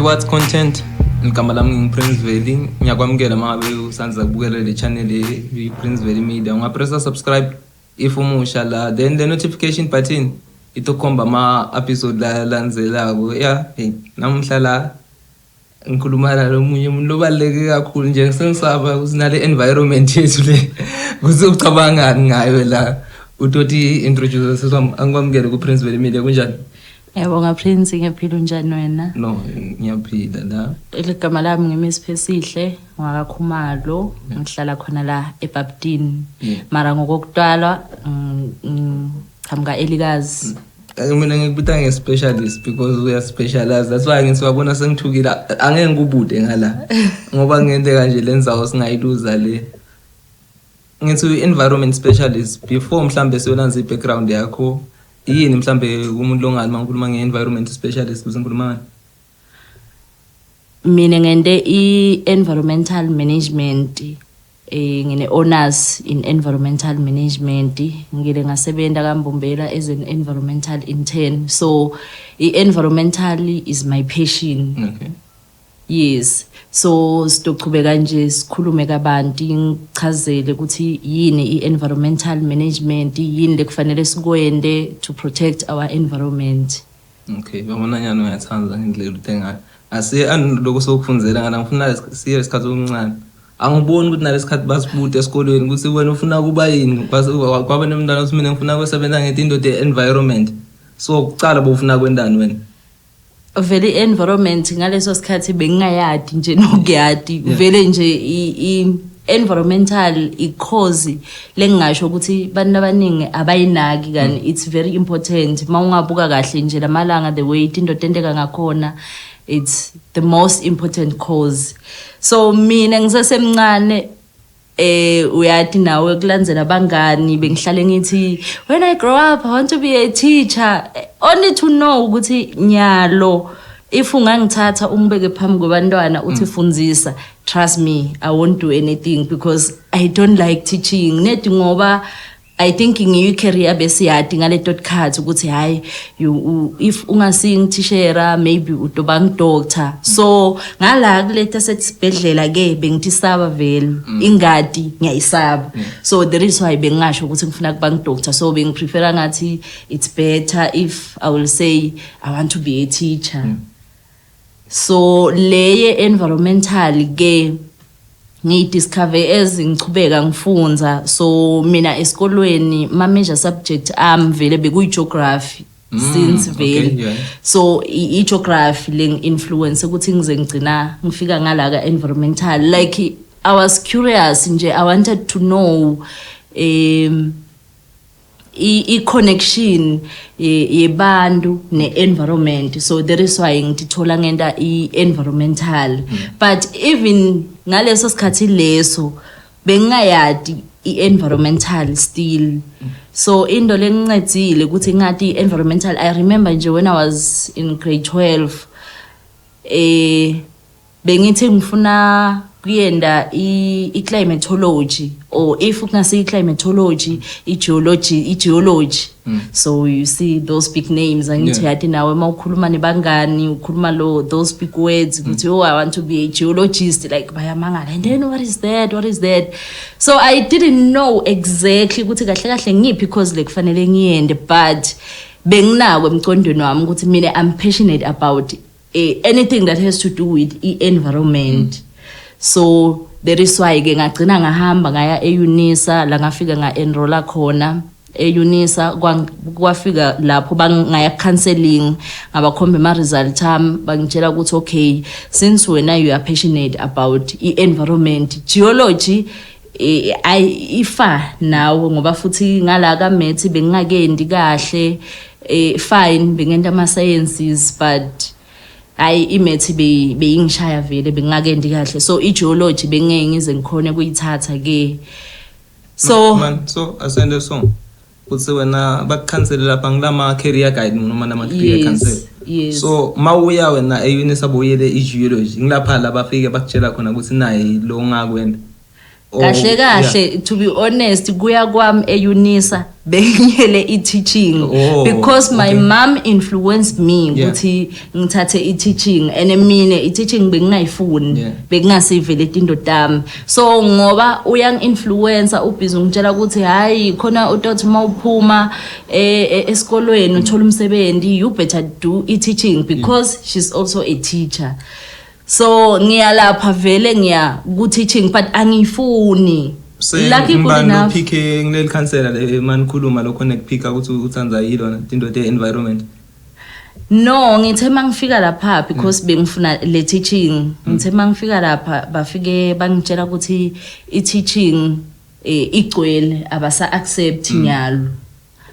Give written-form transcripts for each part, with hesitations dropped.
Viewers content, igama lami ngingu-Prince Valley. Ngiyakwamukela uma ngabe usanza kubukela le channel i-Prince Valley Media. Ungapressa subscribe if umusha la, then the notification button itokhomba ama-episode la landzelako. Ya, hey, namuhla la ngikhuluma nalo munye umuntu lobaluleke kakhulu nje, sengisaba ukuthi nale environment yethu le kuze ucabangani ngayo la. Utoti introduce seswami, angikwamukele ku-Prince Valley Media, kunjani? Ngiyabonga Prince, ngiyaphila, unjani wena? No, ngiyaphila la. Igama lami ngiMiss Phesihle ngwakaKhumalo, ngihlala khona la eBabtini. Mara ngokokutwalwa ngichamuka eLikazi. Mina ngikubita nge-specialist because uya-specialize. That's why ngithi wabona sengithukile, angeke ngikubude ngala ngoba ngenteka nje le ndzawo singayiluza le. Ngithi uyi-environment specialist. Before mhlambe siyolanza i-background yakho, yini mhlambe umuntu longani uma ngikhuluma nge-environment specialist, kuze ngikhuluma ngani? Mina ngente i-environmental management, ngine honors in environmental management. Ngile ngasebenza kaMbombela as an environmental intern. So i-environmental is my passion. Yes. So sizochubeka nje sikhulume kabanti, ngichazele ukuthi yini i-environmental management, yini lekufanele sikwende to protect our environment. Okay, babona nyani uyathanda ngendlela ute ngayo. Asiye lokho sokufundzela ngala, ngifuna siye isikhathi okuncane. Angiboni ukuthi nalesikhathi basibude esikolweni ukuthi wena ufuna kuba yini. Kwaba nemntwana ukuthi mina ngifuna ukusebenza ngetinto te-environment. So kucala bowufuna kwendani wena? Vele i-environment ngaleso sikhathi bengingayadi nje nokuyadi. Vele nje i-environmental i-course lengingasho ukuthi bantu abaningi abayinaki, kani it's very important. Mawungabuka kahle nje lamalanga, the way into tenteka ngakhona, it's the most important course. So mina ngisesemncane, uyathi nawe kulandzela abangani, bengihlale ngithi when I grow up I want to be a teacher, only to know ukuthi nyalo if ungangithatha ungibeke phambi kwabantwana uthi fundzisa, trust me, I won't do anything because I don't like teaching net, ngoba I think ngiyo career besiyadi ngaleto tikhathi ukuthi hayi, if ungasingithishera maybe utoba ngidoctor. So ngala kuleta sesibhedlela ke bengithi saba vele ingadi ngiyayisaba, so there is why bengingasho ukuthi ngifuna kuba ngidoctor. So bengiprefera ngathi it's better if I will say I want to be a teacher. So leye environmental ke ngiyidiscover as ngichubeka ngifunza. So mina esikolweni ma major subject am vele bekuyi geography since vele. So i-geography le influence ukuthi ngize ngigcina ngifika ngala ka environmental. Like, I was curious nje, I wanted to know i-connection yebantu ne-environment. So that is why ngitithola ngenta i-environmental, but even ngaleso sikhathi leso bengingayadi i-environmental still. So into lengincedzile ukuthi ngathi i-environmental, I remember nje when I was in grade 12, bengithi ngifuna kuyenda i-climatology, or if kungasi i-climatology, i-geology. So you see those big names, angithi? Yathi nawe mawukhuluma nebangani ukhuluma lo those big words ukuthi oh, I want to be a geologist, like bayamangala, and then what is that, what is that? So I didn't know exactly ukuthi kahle kahle ngiphi course lekufanele ngiyende, but benginako emcondweni wami ukuthi mina I'm passionate about anything that has to do with i-environment. So that is why ke ngagcina ngahamba ngaya e-Unisa, la ngafika nga-enrolla khona e-Unisa. Kwafika lapho ngaya counseling, ngabakhomba ama-result ami, bangitshela ukuthi okay, since wena you are passionate about i-environment, geology ayi ifa nawe, ngoba futhi ngala ka maths bengingakendi kahle. Fine, bengenta ama sciences, but hayi, imaths beyingishaya vele, bengingakendi kahle. So i-geology bengeke ngize ngikhone kuyithatha ke, so Man, so asende so uthi wena bakukhansele lapha ngilama career guide noma nama career counsel? Yes. So mawuya wena e-Unisa buyele i-geology, ngilapha la bafike bakutshela khona ukuthi nayi lo ungakwenda? Kahle kahle, to be honest, kuya kwami eUnisa bengiyele i-teaching because my mom influenced me ukuthi ngithathe i-teaching, and mina i-teaching bengingayifuni, bekungasivele tinto tami. So ngoba uyang-influencer, ubhizi ungitshela ukuthi hayi khona utothi uma uphuma esikolweni uthola umsebenzi, you better do i-teaching, because she's also a teacher. So ngiyalapha vele, ngiya ku-teaching, but angiyifuni. Lucky, good Ngibani enough. Uphike ngileli khansela le manikhuluma lokho nekuphika ukuthi utsandza yilona tinto te-environment? No, ngithe mangifika lapha, because bengifuna le teaching, ngithe mangifika lapha bafike bangitshela ukuthi i-teaching igcwele, abasa accept nyalo.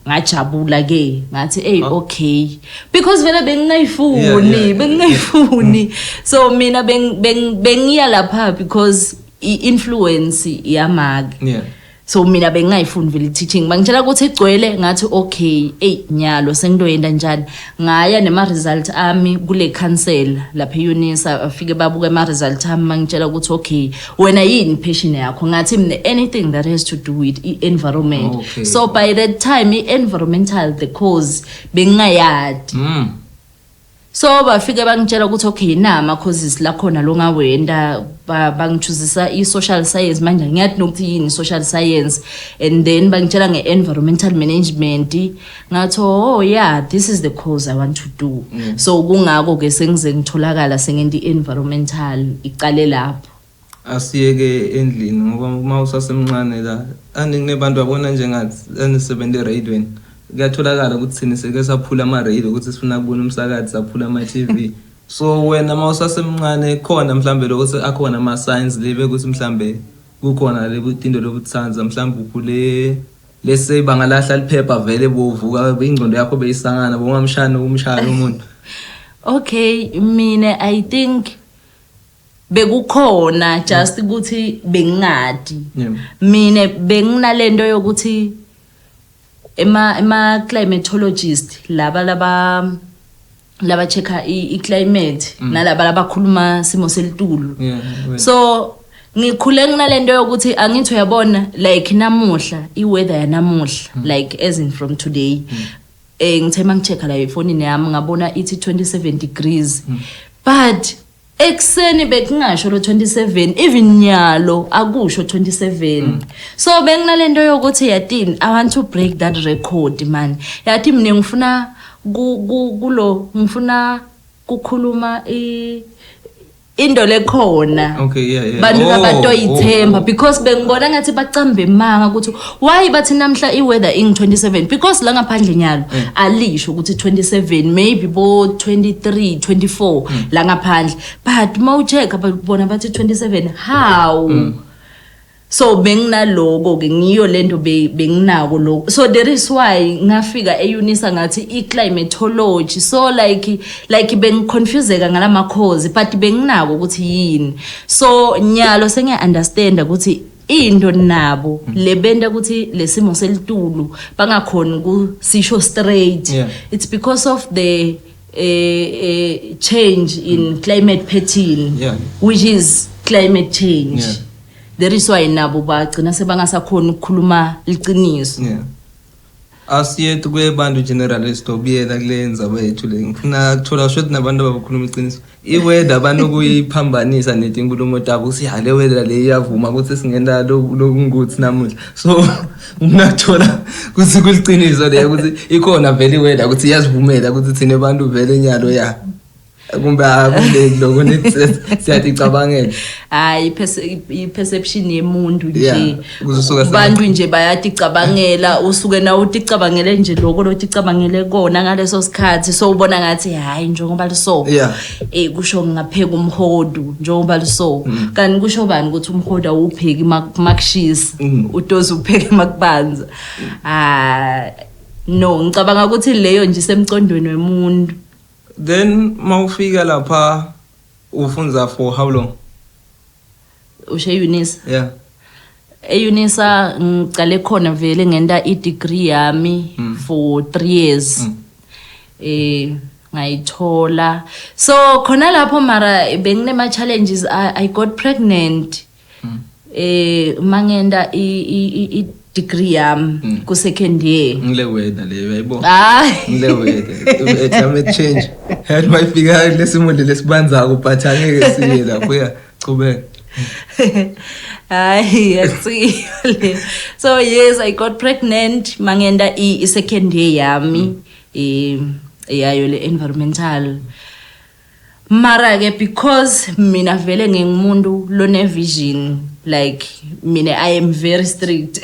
Ngajabula ke, ngathi hey, okay, because vele bengingayifuni, bengingayifuni. So mina bengiya lapha because i-influence yamake. So mina bengingayifuni vele i-teaching. Bangitshela ukuthi igcwele, ngathi okay, ey, nyalo sengitoyenda njani? Ngaya nema-result ami kule council lapha e-Unisa, afike babuka ama-result ami, bangitshela ukuthi okay, wena yini passion yakho? Ngathi mina anything that has to do with i-environment. So by that time i-environmental, the course, bengingayadi. So bafike bangitshela ukuthi okay, nama courses la khona lo ngawenda, bangichuzisa i-social science. Manje ngiyathi nokuthi yini social science, and then bangitshela nge-environmental management. Ngathi oh yeah, this is the course I want to do. So kungako ke sengize ngitholakala sengenta i-environmental, icale lapho. Asiyeke endlini, ngoba uma usasemncane la anikunebantu abona njengathi anisebenza eradiweni, kuyatholakala ukuthi thina seke saphula ama-radio ukuthi sifuna kubona umsakazi, saphula ama-TV. So wena uma usasemncane khona mhlambe lokuthi akhona ama-signs lebe ukuthi mhlambe kukhona le tinto lokuthanda, mhlambe ukhule lese bangalahla liphepha vele bovuka ingcondo yakho beyisangana, bongamshani umshaya umuntu? Okay, mina I think bekukhona, just ukuthi bengingadi. Mina benginalento yokuthi ema climatologist laba checka i climate nalaba labakhuluma simo selitulu. So ngikhule nginalento yokuthi angithi uyabona, like namuhla, i-weather yanamuhla, like as in from today, ngithe mangichecka la efonini yami ngabona ithi 27 degrees, but ekuseni bekungasho lo 27, even nyalo akusho 27. So benginalento yokuthi yatini, I want to break that record man. Yathi mina ngifuna kulo ngifuna kukhuluma into lekhona bantu labatoyithemba, because bengibona ngathi bacambe manga ukuthi why bathi namhla i-weather ing-27, because la ngaphandle nyalo alisho ukuthi 27, maybe bo 23, 24 la ngaphandle, but mawucheck bona bathi 27, how? So benginaloko ke, ngiyo lento benginako lokho. So there is why ngafika eUnisa ngathi i-climatology. So like bengiconfuseka ngalama course, but benginako ukuthi yini. So nyalo sengiya understand ukuthi into nabo lebenta ukuthi lesimo selitulu bangakhoni ukusisho straight, it's because of the change in climate pattern, which is climate change. That is why nabo bagcina sebangasakhoni ukukhuluma liqiniso. Yeah, asiyethu kwebantu general, sidobuyela kule ndzaba yethu le. Ngifuna kuthola sho ukuthi nabantu abakhuluma iqiniso, i-weather abanokuyiphambanisa netinkulumo tabo ukuthi ya le weather le iyavuma ukuthi singenta lokungukuthi namuhla. So ngifuna kuthola ukuthi kuliciniso le ukuthi ikhona vele i-weather ukuthi iyasivumela ukuthi thina bantu vele nyalo ya, kumbe akuleki lokho nithi siyaticabangela? Hayi, i-perception yemuntu nje. Yeah, kusuka Bantu nje bayaticabangela, usuke nawe uticabangele nje lokho loticabangele kona ngaleso sikhathi. So ubona ngathi hayi, njengoba liso kusho ngingapheka umhodu njengoba liso, kanti kusho bani ukuthi umhodu awupheki makushisa, utoze upheke makubanza? Ah no, ngicabanga ukuthi leyo nje isemcondweni wemuntu. Then mawufika lapha ufunza for how long? Ushe Unisa? Yeah. E-Unisa ngicale khona vele ngenta i-degree yami for 3 years. Ngayithola. So khona lapho mara benginema challenges, I got pregnant. Mangenda i degree yami ku second year. Ngile weather leyo, uyayibona? Hayi. Ngile weather, climate change, yathi mayifika lesimo lesibanzako, but angeke siye lapho, ya, chubeka. Hayi, akusiyo le. So yes, I got pregnant mangenda i second year yami yayo le environmental. Mara ke, because mina vele ngingumuntu lone vision, like mina I am very strict,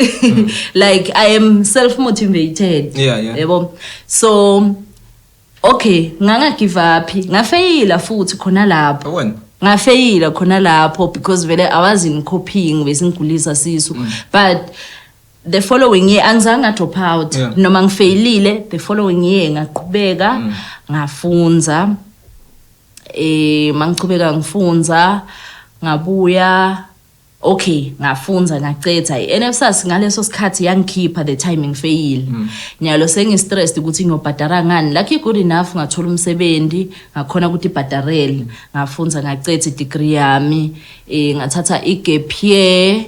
like I am self motivated. Yebo, so okay, nganga give up, ngafeyila futhi khona lapho. Wena? Ngafeyila khona lapho because vele I wasn't coping, besingigulisa sisu, but the following year angizange nga drop out. Noma ngifeyilile, the following year ngaqhubeka ngafunza. Mangichubeka ngifunza, ngabuya, okay, ngafunza ngacetha i-NSFAS. Ngaleso sikhathi yangikhipha the time ngifeyile. Nyalo sengi-stressed ukuthi ngiyobhadara ngani. Lucky good enough ngathola umsebenzi, ngakhona ukuthi ibhadarele. Ngafunza ngacetha i-degree yami. Ngathatha i-gap year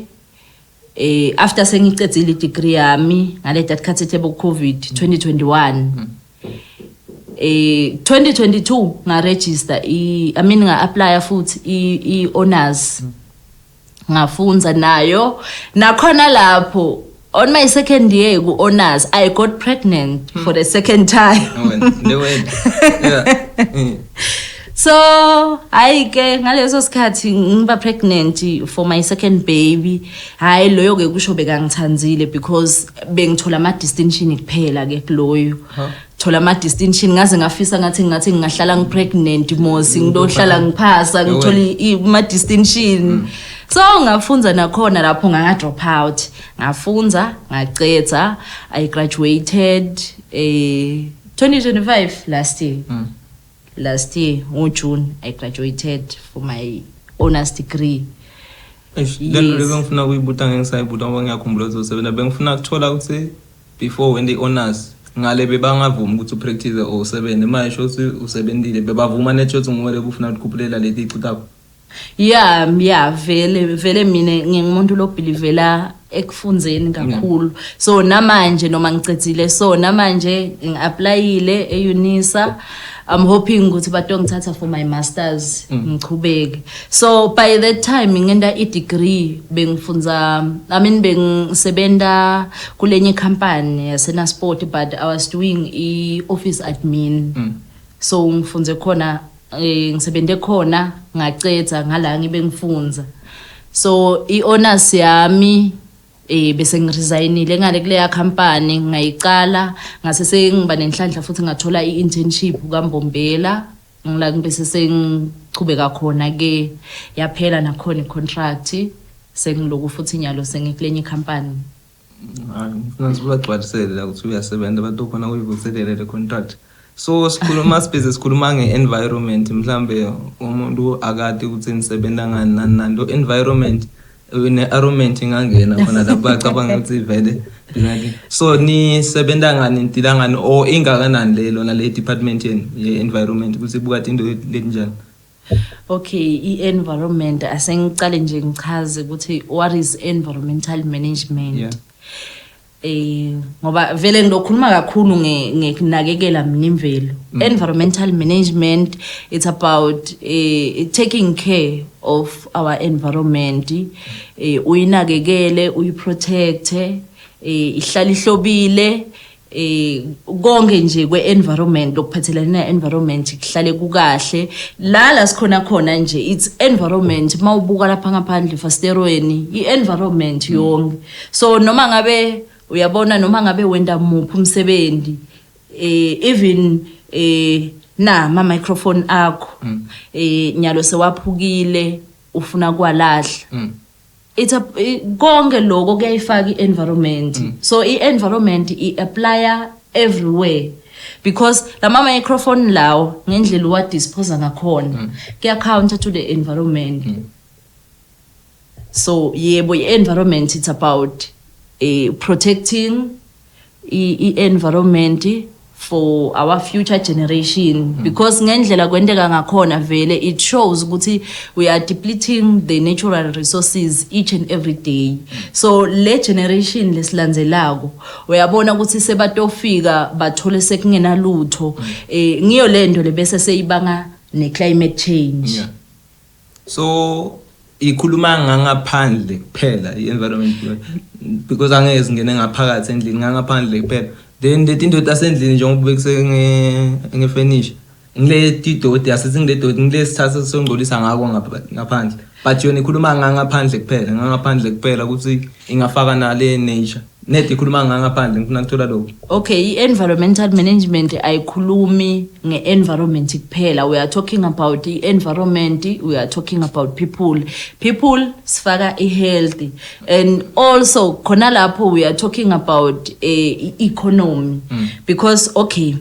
after sengicedzile i-degree yami ngale khathi ebo COVID 2021. 2022 ngaregister I mean nga-apply futhi i honors, ngafunza nayo. Nakhona lapho on my second year ku honors I got pregnant for the second time. Wena, le wena, yeah. So hayi ke, ngaleso sikhathi ngiba pregnant for my second baby, hayi, loyo ke kusho bekangithanzile because bengithola ama distinction kuphela ke kuloyo. Huh. Thola ama distinction ngaze ngafisa ngathi ngingahlala ngipregnant mos, ngilohlala ngiphasa, ngithola ama distinction. So ngafunza nakhona lapho, nganga drop out, ngafunza ngacetha. I graduated 2025, last year. Last year ngoJune I graduated for my honors degree. Eish, lento Yes. le bengifuna ukuyibuta ngeke ngisayibuta ngoba ngiyakhumbula ukuthi usebenza. Bengifuna ukuthola ukuthi before when the honors ngale bebangavumi ukuthi upractice or usebenze. Manje sho ukuthi usebentile, bebavuma netsho ukuthi nguwe lekufuna ukukhuphulela leti ticu takho? Yeah, vele mina ngingumuntu lobelievela ekufunzeni kakhulu. So namanje noma ngicedzile, so namanje ngi-applyile e-UNISA. I'm hoping ukuthi batongithatha for my masters, ngichubeke. So by that time ngenda i-degree bengifunza, I mean bengisebenta kulenye company yaseNaspoti, but I was doing i-office admin. So ngifunze khona, ngisebenze khona, ngacetha ngala ngibe ngifunza. So i-honors yami bese ngiresignile ngale kuleya company, ngayicala, ngase sengiba nenhlanhla futhi ngathola i-internship kaMbombela, ngila ngibese sengichubeka khona ke. Yaphela nakhona i-contract, sengiloku futhi nyalo sengikulenye company. Hayi, ngifuna sibagcwalisele la ukuthi uyasebenza, abantu khona kuyivuselele le contract. So sikhuluma, sibhizi sikhuluma nge-environment, mhlambe umuntu akade ukuthi nisebenza ngani, nani nani. Lo environment ne-environment ingangena khona lapho, bacabanga ukuthi vele ngathi so nisebenza ngani, nidila ngani, or ingakanani le lona le department yenu ye-environment, ukuthi ibuka into letinjani? Okay, i-environment, asengicale nje ngichaze ukuthi what is environmental management. Ngoba vele ngilokhuluma kakhulu ngekunakekela mina imvelo. Environmental management, it's about taking care of our environment, uyinakekele, uyiprotect, ihlala ihlobile, konke nje kwe-environment lokuphathelene ne-environment kuhlale kukahle. La sikhona khona nje, it's environment. Mawubuka lapha ngaphandle fasterweni, i-environment yonke. So noma ngabe uyabona, noma ngabe wenda muphi umsebenzi, even na ma microphone akho nyalo sewaphukile, ufuna kwalahla, it's a konke lokho kuyayifaka i-environment. So i-environment i-applya everywhere because lama microphone lawo, ngendlela uwadispose ngakhona, kuya counter to the environment. So yebo, i-environment, it's about protecting i-environment. For our future generation, because ngendlela kwenteka ngakhona vele it shows ukuthi we are depleting the natural resources each and every day. So le generation lesilandzelako, uyabona ukuthi sebatofika bathole sekungenalutho. Ngiyo lento lebese seyibanga ne climate change. Yeah, so ikhuluma ngangaphandle kuphela i-environment, because angeke singene ngaphakathi endlini, ngangaphandle kuphela. Then leti nto tasendlini, njengoba bekuse ngefurniture, ngile tidoti, asithi ngile doti, ngile sithatha songcolisa ngako ngaphandle, but yona ikhuluma ngangaphandle kuphela, ngangaphandle kuphela, ukuthi ingafaka nale nature net ikhuluma ngangaphandle. Ngifuna ukuthola lokho. Okay, i-environmental management ayikhulumi nge-environment kuphela. We are talking about i-environment, we are talking about people. People sifaka i-health and also khona lapho we are talking about i-economy, because okay,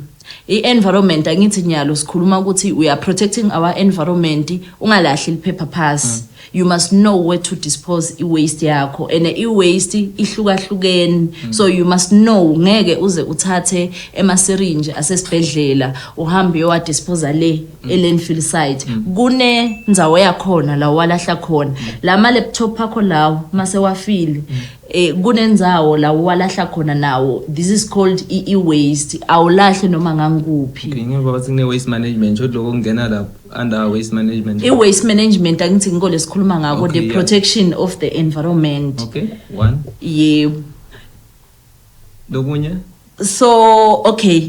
i-environment, angithi nyalo sikhuluma ukuthi we are protecting our environment. Ungalahli liphepha phasi. You must know where to dispose i-waste yakho, and i-waste ihlukahlukene, so you must know. Ngeke uze uthathe ema-syringe asesibhedlela uhambe uyowadisposa le e-landfill site. Kunendzawo yakhona la walahla khona lama laptop akho lawo mase wafile. Kunendzawo la walahla khona nawo. This is called i-waste. Awulahle noma ngangikuphi. Okay, ngeke bathi kune waste management, shothi lokho kungena lapho under waste management. I-waste management, angithi ngiko lesikhuluma ngako, the protection of the environment. Okay, one. Yebo. Lokunye? So okay,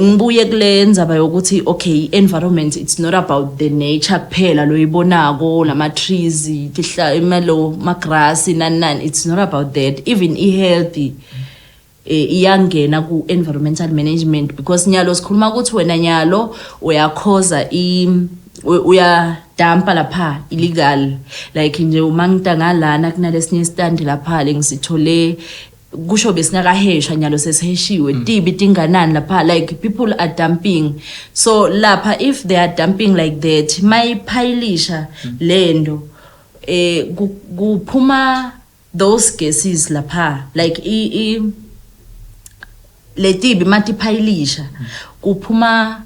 ngibuye kule ndzaba yokuthi okay, environment, it's not about the nature kuphela loyibonako, lama trees, tihla, imalo, ma grass, nani nani. It's not about that. Even i-health iyangena ku environmental management, because nyalo sikhuluma ukuthi wena nyalo uyakhoza i uyadampa lapha illegal. Like nje uma ngita ngalana, kunalesinye stand lapha lengisithole, kusho besingakahesha, nyalo sesiheshiwe. Tibi tinganani lapha? Like people are dumping. So lapha if they are dumping like that, mayiphayilisha lento, kuphuma those gases lapha. Like i letibi matiphayilisha, kuphuma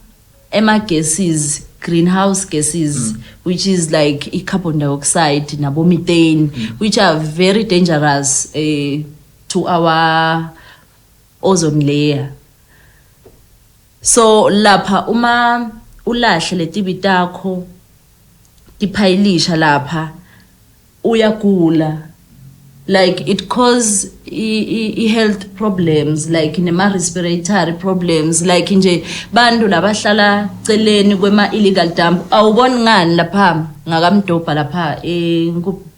ema gases, greenhouse gases, which is like i-carbon dioxide nabo methane, which are very dangerous to our ozone layer. So lapha uma ulahle letibi takho, tiphayilisha lapha, uyagula. Like it cause i-health problems, like nema respiratory problems. Like nje bantu labahlala celeni kwema illegal dump, awuboni ngani lapha ngakamdobha lapha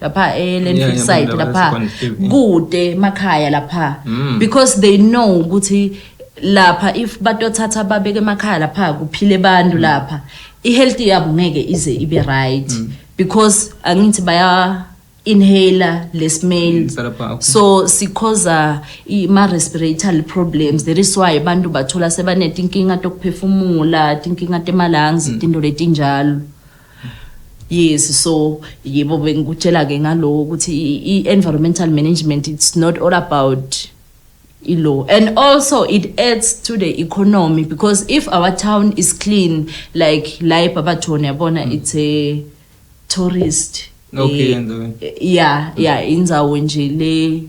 lapha e landfill site lapha lapha yeah. kude emakhaya lapha, because they know ukuthi lapha if batothatha babeke emakhaya lapha kuphile bantu lapha, i-health yabo ngeke ize ibe right, because angithi baya inhaler le smell. Salapha, okay. So sikhoza ima-respiratory problems. That is why abantu bathola sebanetinkinga tokuphefumula, tinkinga tema-lungs, tinto letinjalo. Yes, so yebo, bengikutshela-ke ngaloko ukuthi i-environmental management, it's not all about ilo, and also it adds to the economy, because if our town is clean, like la eBarberton, yabona, it's a tourist yeah, indzawo nje le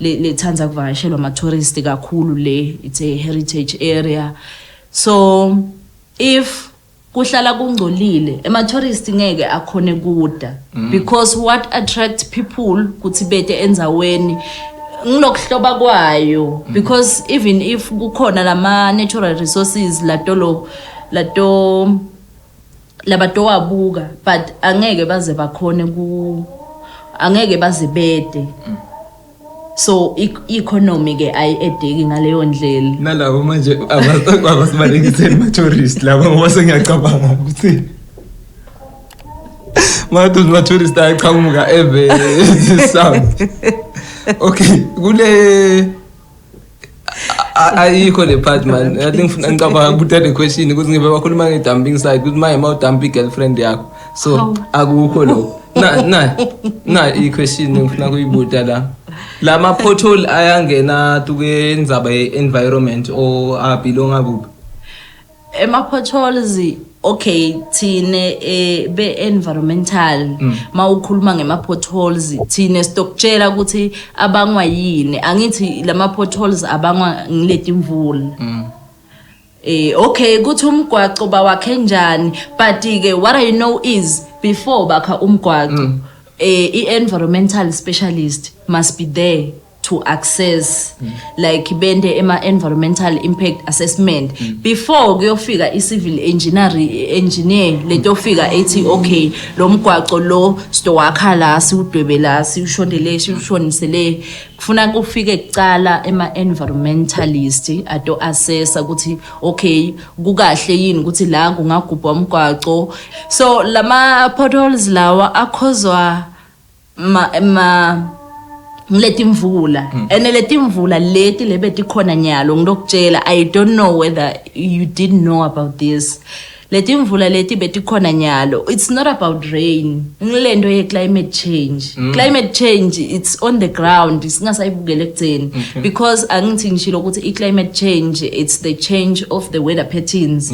letsandza kuvakashelwa ama-tourist kakhulu le. It's a heritage area, so if kuhlala kungcolile, ema-tourist ngeke akhone kuda, because what attract people kuthi bete endzaweni ngilokuhloba kwayo, because even if kukhona lama natural resources latolo lato labatowabuka, but angeke baze bakhone ku angeke baze bede. So economy ke ayi-edeki ngaleyo ndlela. Nalabo manje abasibalekiseni ma-tourist laba, ngoba sengiyacabanga ukuthi madoda ma-tourist ayaqhamuka eve south. Okay, kule ayikho le part man. I think ngifuna, ngicabanga ukubuta le question ukuthi ngibe bakhuluma nge-dumping site, ukuthi manje ma udump i-girlfriend yakho, so Hawu. Akukho lokho. Na i-question engifuna kuyibuta la, lama pothole ayangena tuke indzaba ye-environment or abelonga kuphi? Ema-potholes, okay, thine be-environmental, mawukhuluma ngema-potholes, thine sitokutshela ukuthi abangwa yini. Angithi lama potholes abangwa ngileti mvula. Okay, kuthi umgwaco bawakhe njani, but ke what I know is before bakha umgwaco, i-environmental specialist must be there to access, like bende ema environmental impact assessment before kuyofika i-civil engineer letofika ethi, "Okay, lo mgwaco lo sitowakha la, siwudwebe la, siwushondele, siwushonise le." Kufuna kufike kucala ema environmentalist ato assessa ukuthi okay, kukahle yini ukuthi la kungagubha umgwaco. So lama potholes lawa akhozwa ma ngileti imvula, and leti imvula leti lebetikhona nyalo. Ngilokutshela, I don't know whether you didn't know about this, leti imvula leti betikhona nyalo, it's not about rain, ngilento ye climate change. Climate change, it's on the ground, singasayibukele ekutheni, because angithi ngishilo ukuthi i climate change, it's the change of the weather patterns.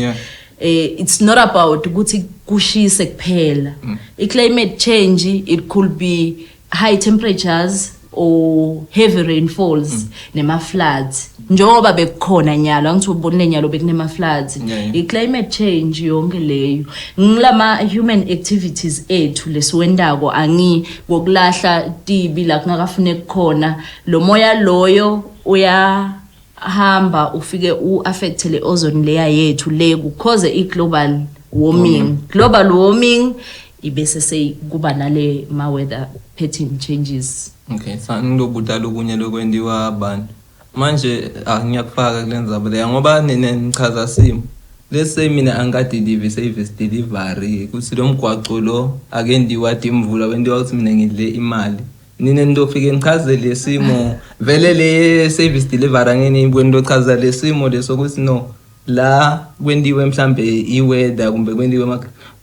It's not about ukuthi kushise kuphela. I-climate change, it could be high temperatures or heavy rainfalls nema floods, njengoba bekukhona nyalo. Angithi ubonile nyalo bekunema floods. I-climate change yonke leyo ngilama human activities ethu lesiwendako, angi ngokulahla tibi la kungakafuneki khona. Lo moya loyo uya hamba ufike u-affect le ozone layer yethu, le ku-cause i-global warming. Global warming ibese seyikuba nale ma weather pattern changes. Okay, sa ngilobuta lokunye lokwentiwa abantu manje. Ah, ngiyakufaka kule ndzaba leya ngoba nina nichaza simo. Let's say mina angikadeliver service delivery kuthi lo mgwaco lo akendiwa imvula, wentiwa ukuthi mina ngidle imali. Nina nitofike nichaze le simo vele, le service delivery angeke nibone, nitochaza le simo leso ukuthi no, la kwentiwe mhlambe i-weather kumbe kwentiwe,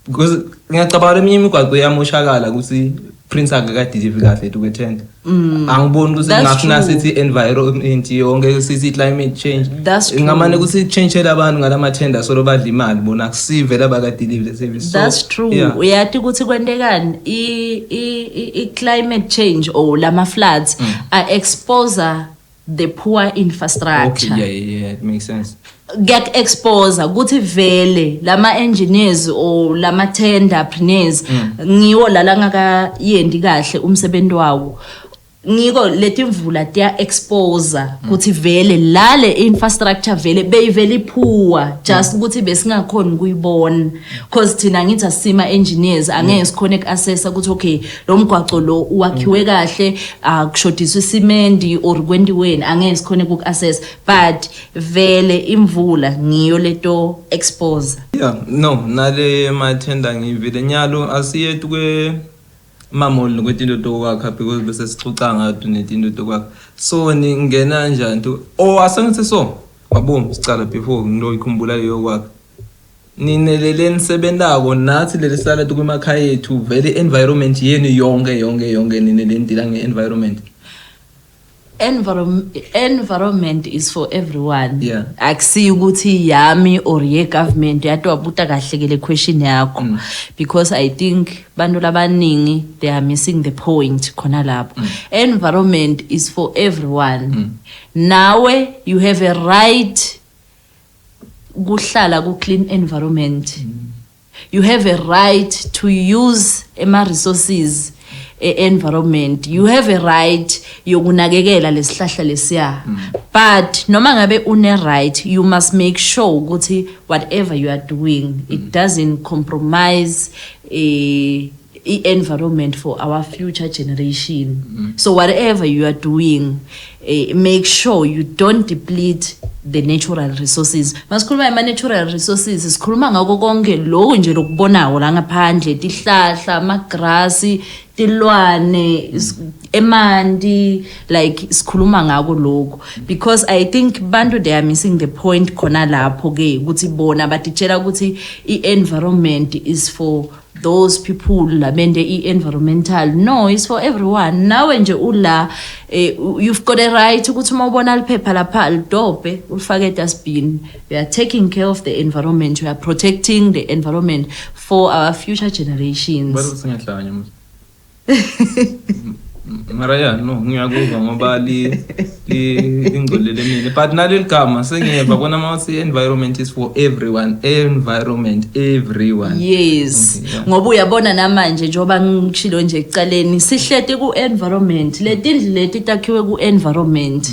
because ngiyacabanga leminye imigwaco iyamoshakala ukuthi prince akakadeliver kahle tukwethenda. Angiboni ukuthi That's ngafuna true. sithi environment yonke, sithi climate change. That's true. Ngamane ukuthi change abantu ngalama tender solo badla imali bona, akusive laba kadeliver le service. So, That's true. Uyati ukuthi kwentekani, i climate change or lama floods are expose the poor infrastructure. Okay, yeah, it makes sense. Kuyak-expose ukuthi vele lama engineers or lama tenderpreneurs ngiwo lala ngakayendi kahle umsebenzi wawo. Ngiko letimvula tiya expose ukuthi vele lale infrastructure vele beyivele ipoor, just ukuthi besingakhoni kuyibona, because thina ngithi asima engineers, angeke sikhone ku-assessa ukuthi okay, lo mgwaco lo uwakhiwe kahle, akushodiswa isimenti or kwentiweni, angeke sikhone uku-assess, but vele imvula ngiyo leto expose. Yeah, no, nale mathenda ngivile nyalo. Asiye kwe mamall kwetinto tokwakha, because bese sicuca ngato netinto tokwakha. So ningena njani to, oh, asengithi so wabo sicala before ngiloyikhumbula leyo kwakha, ninelele nisebentako nathi leli sala kumakhaya ethu, vele environment yenu yonke yonke yonke nine lendila nge-environment. Environment is for everyone. Akusiyo ukuthi yami or ye government. Yathi wabuta kahle ke le question yakho, because I think bantu labaningi, they are missing the point khona lapho. Environment is for everyone. Nawe you have a right kuhlala ku clean environment. You have a right to use ema resources e-environment. You have a right yokunakekela lesihlahla lesiya, but noma ngabe une right, you must make sure ukuthi whatever you are doing, it doesn't compromise i-environment for our future generation. So whatever you are doing, make sure you don't deplete the natural resources. Masikhuluma ama-natural resources, sikhuluma ngako konke lokhu nje lokubonayo la ngaphandle, tihlahla, amagrasi, tilwane, emanti, like sikhuluma ngako lokhu, because I think bantu, they are missing the point khona lapho ke, ukuthi bona batitshela ukuthi i-environment is for Those people labente i-environmental, no, it's for everyone. Nawe nje ula, you've got a right ukuthi uma ubona liphepha lapha, lidobhe, ulifake edustbin. You are taking care of the environment, you are protecting the environment for our future generations. Bathi singahlanya mos. Mara ya, no, ngiyakuva ngoba li li lingcolele mina, but naleli gama sengiyeva kona mawuthi environment is for everyone, environment, everyone. Yes. Okay, yeah. Ngoba uyabona namanje, njengoba ngishilo nje ekucaleni, sihleti ku-environment, letindlu leti takhiwe ku-environment.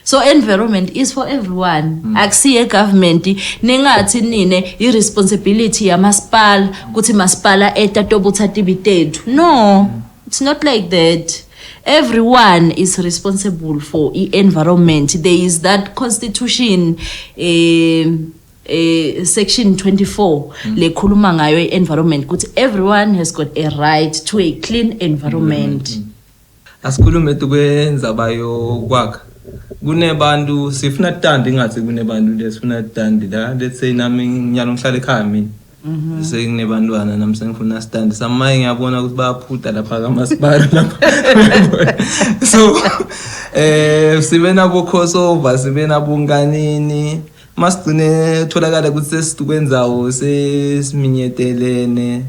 So environment is for everyone. Akusiye government, ningathi nine i-responsibility yamasipala ukuthi masipala etatobutha tibi tethu. No, it's not like that. Everyone is responsible for i-environment. There is that constitution, section 24 lekhuluma ngayo i-environment, ukuthi everyone has got a right to a clean environment. Asikhulume tukwenzaba yokwakha. Kunebantu sifuna tandi, ngathi kunebantu lesifuna tandi la. Let's say nami ngiyalo ngihlala ekhaya mina, senginebantwana nami, sengifuna stand samaye, ngiyabona ukuthi bayaphuta lapha kamasipala lapha. So sibe nabo crossover, sibe nabo nganini, masigcine tholakala ukuthi sesitukwenzawo sesiminyetelene,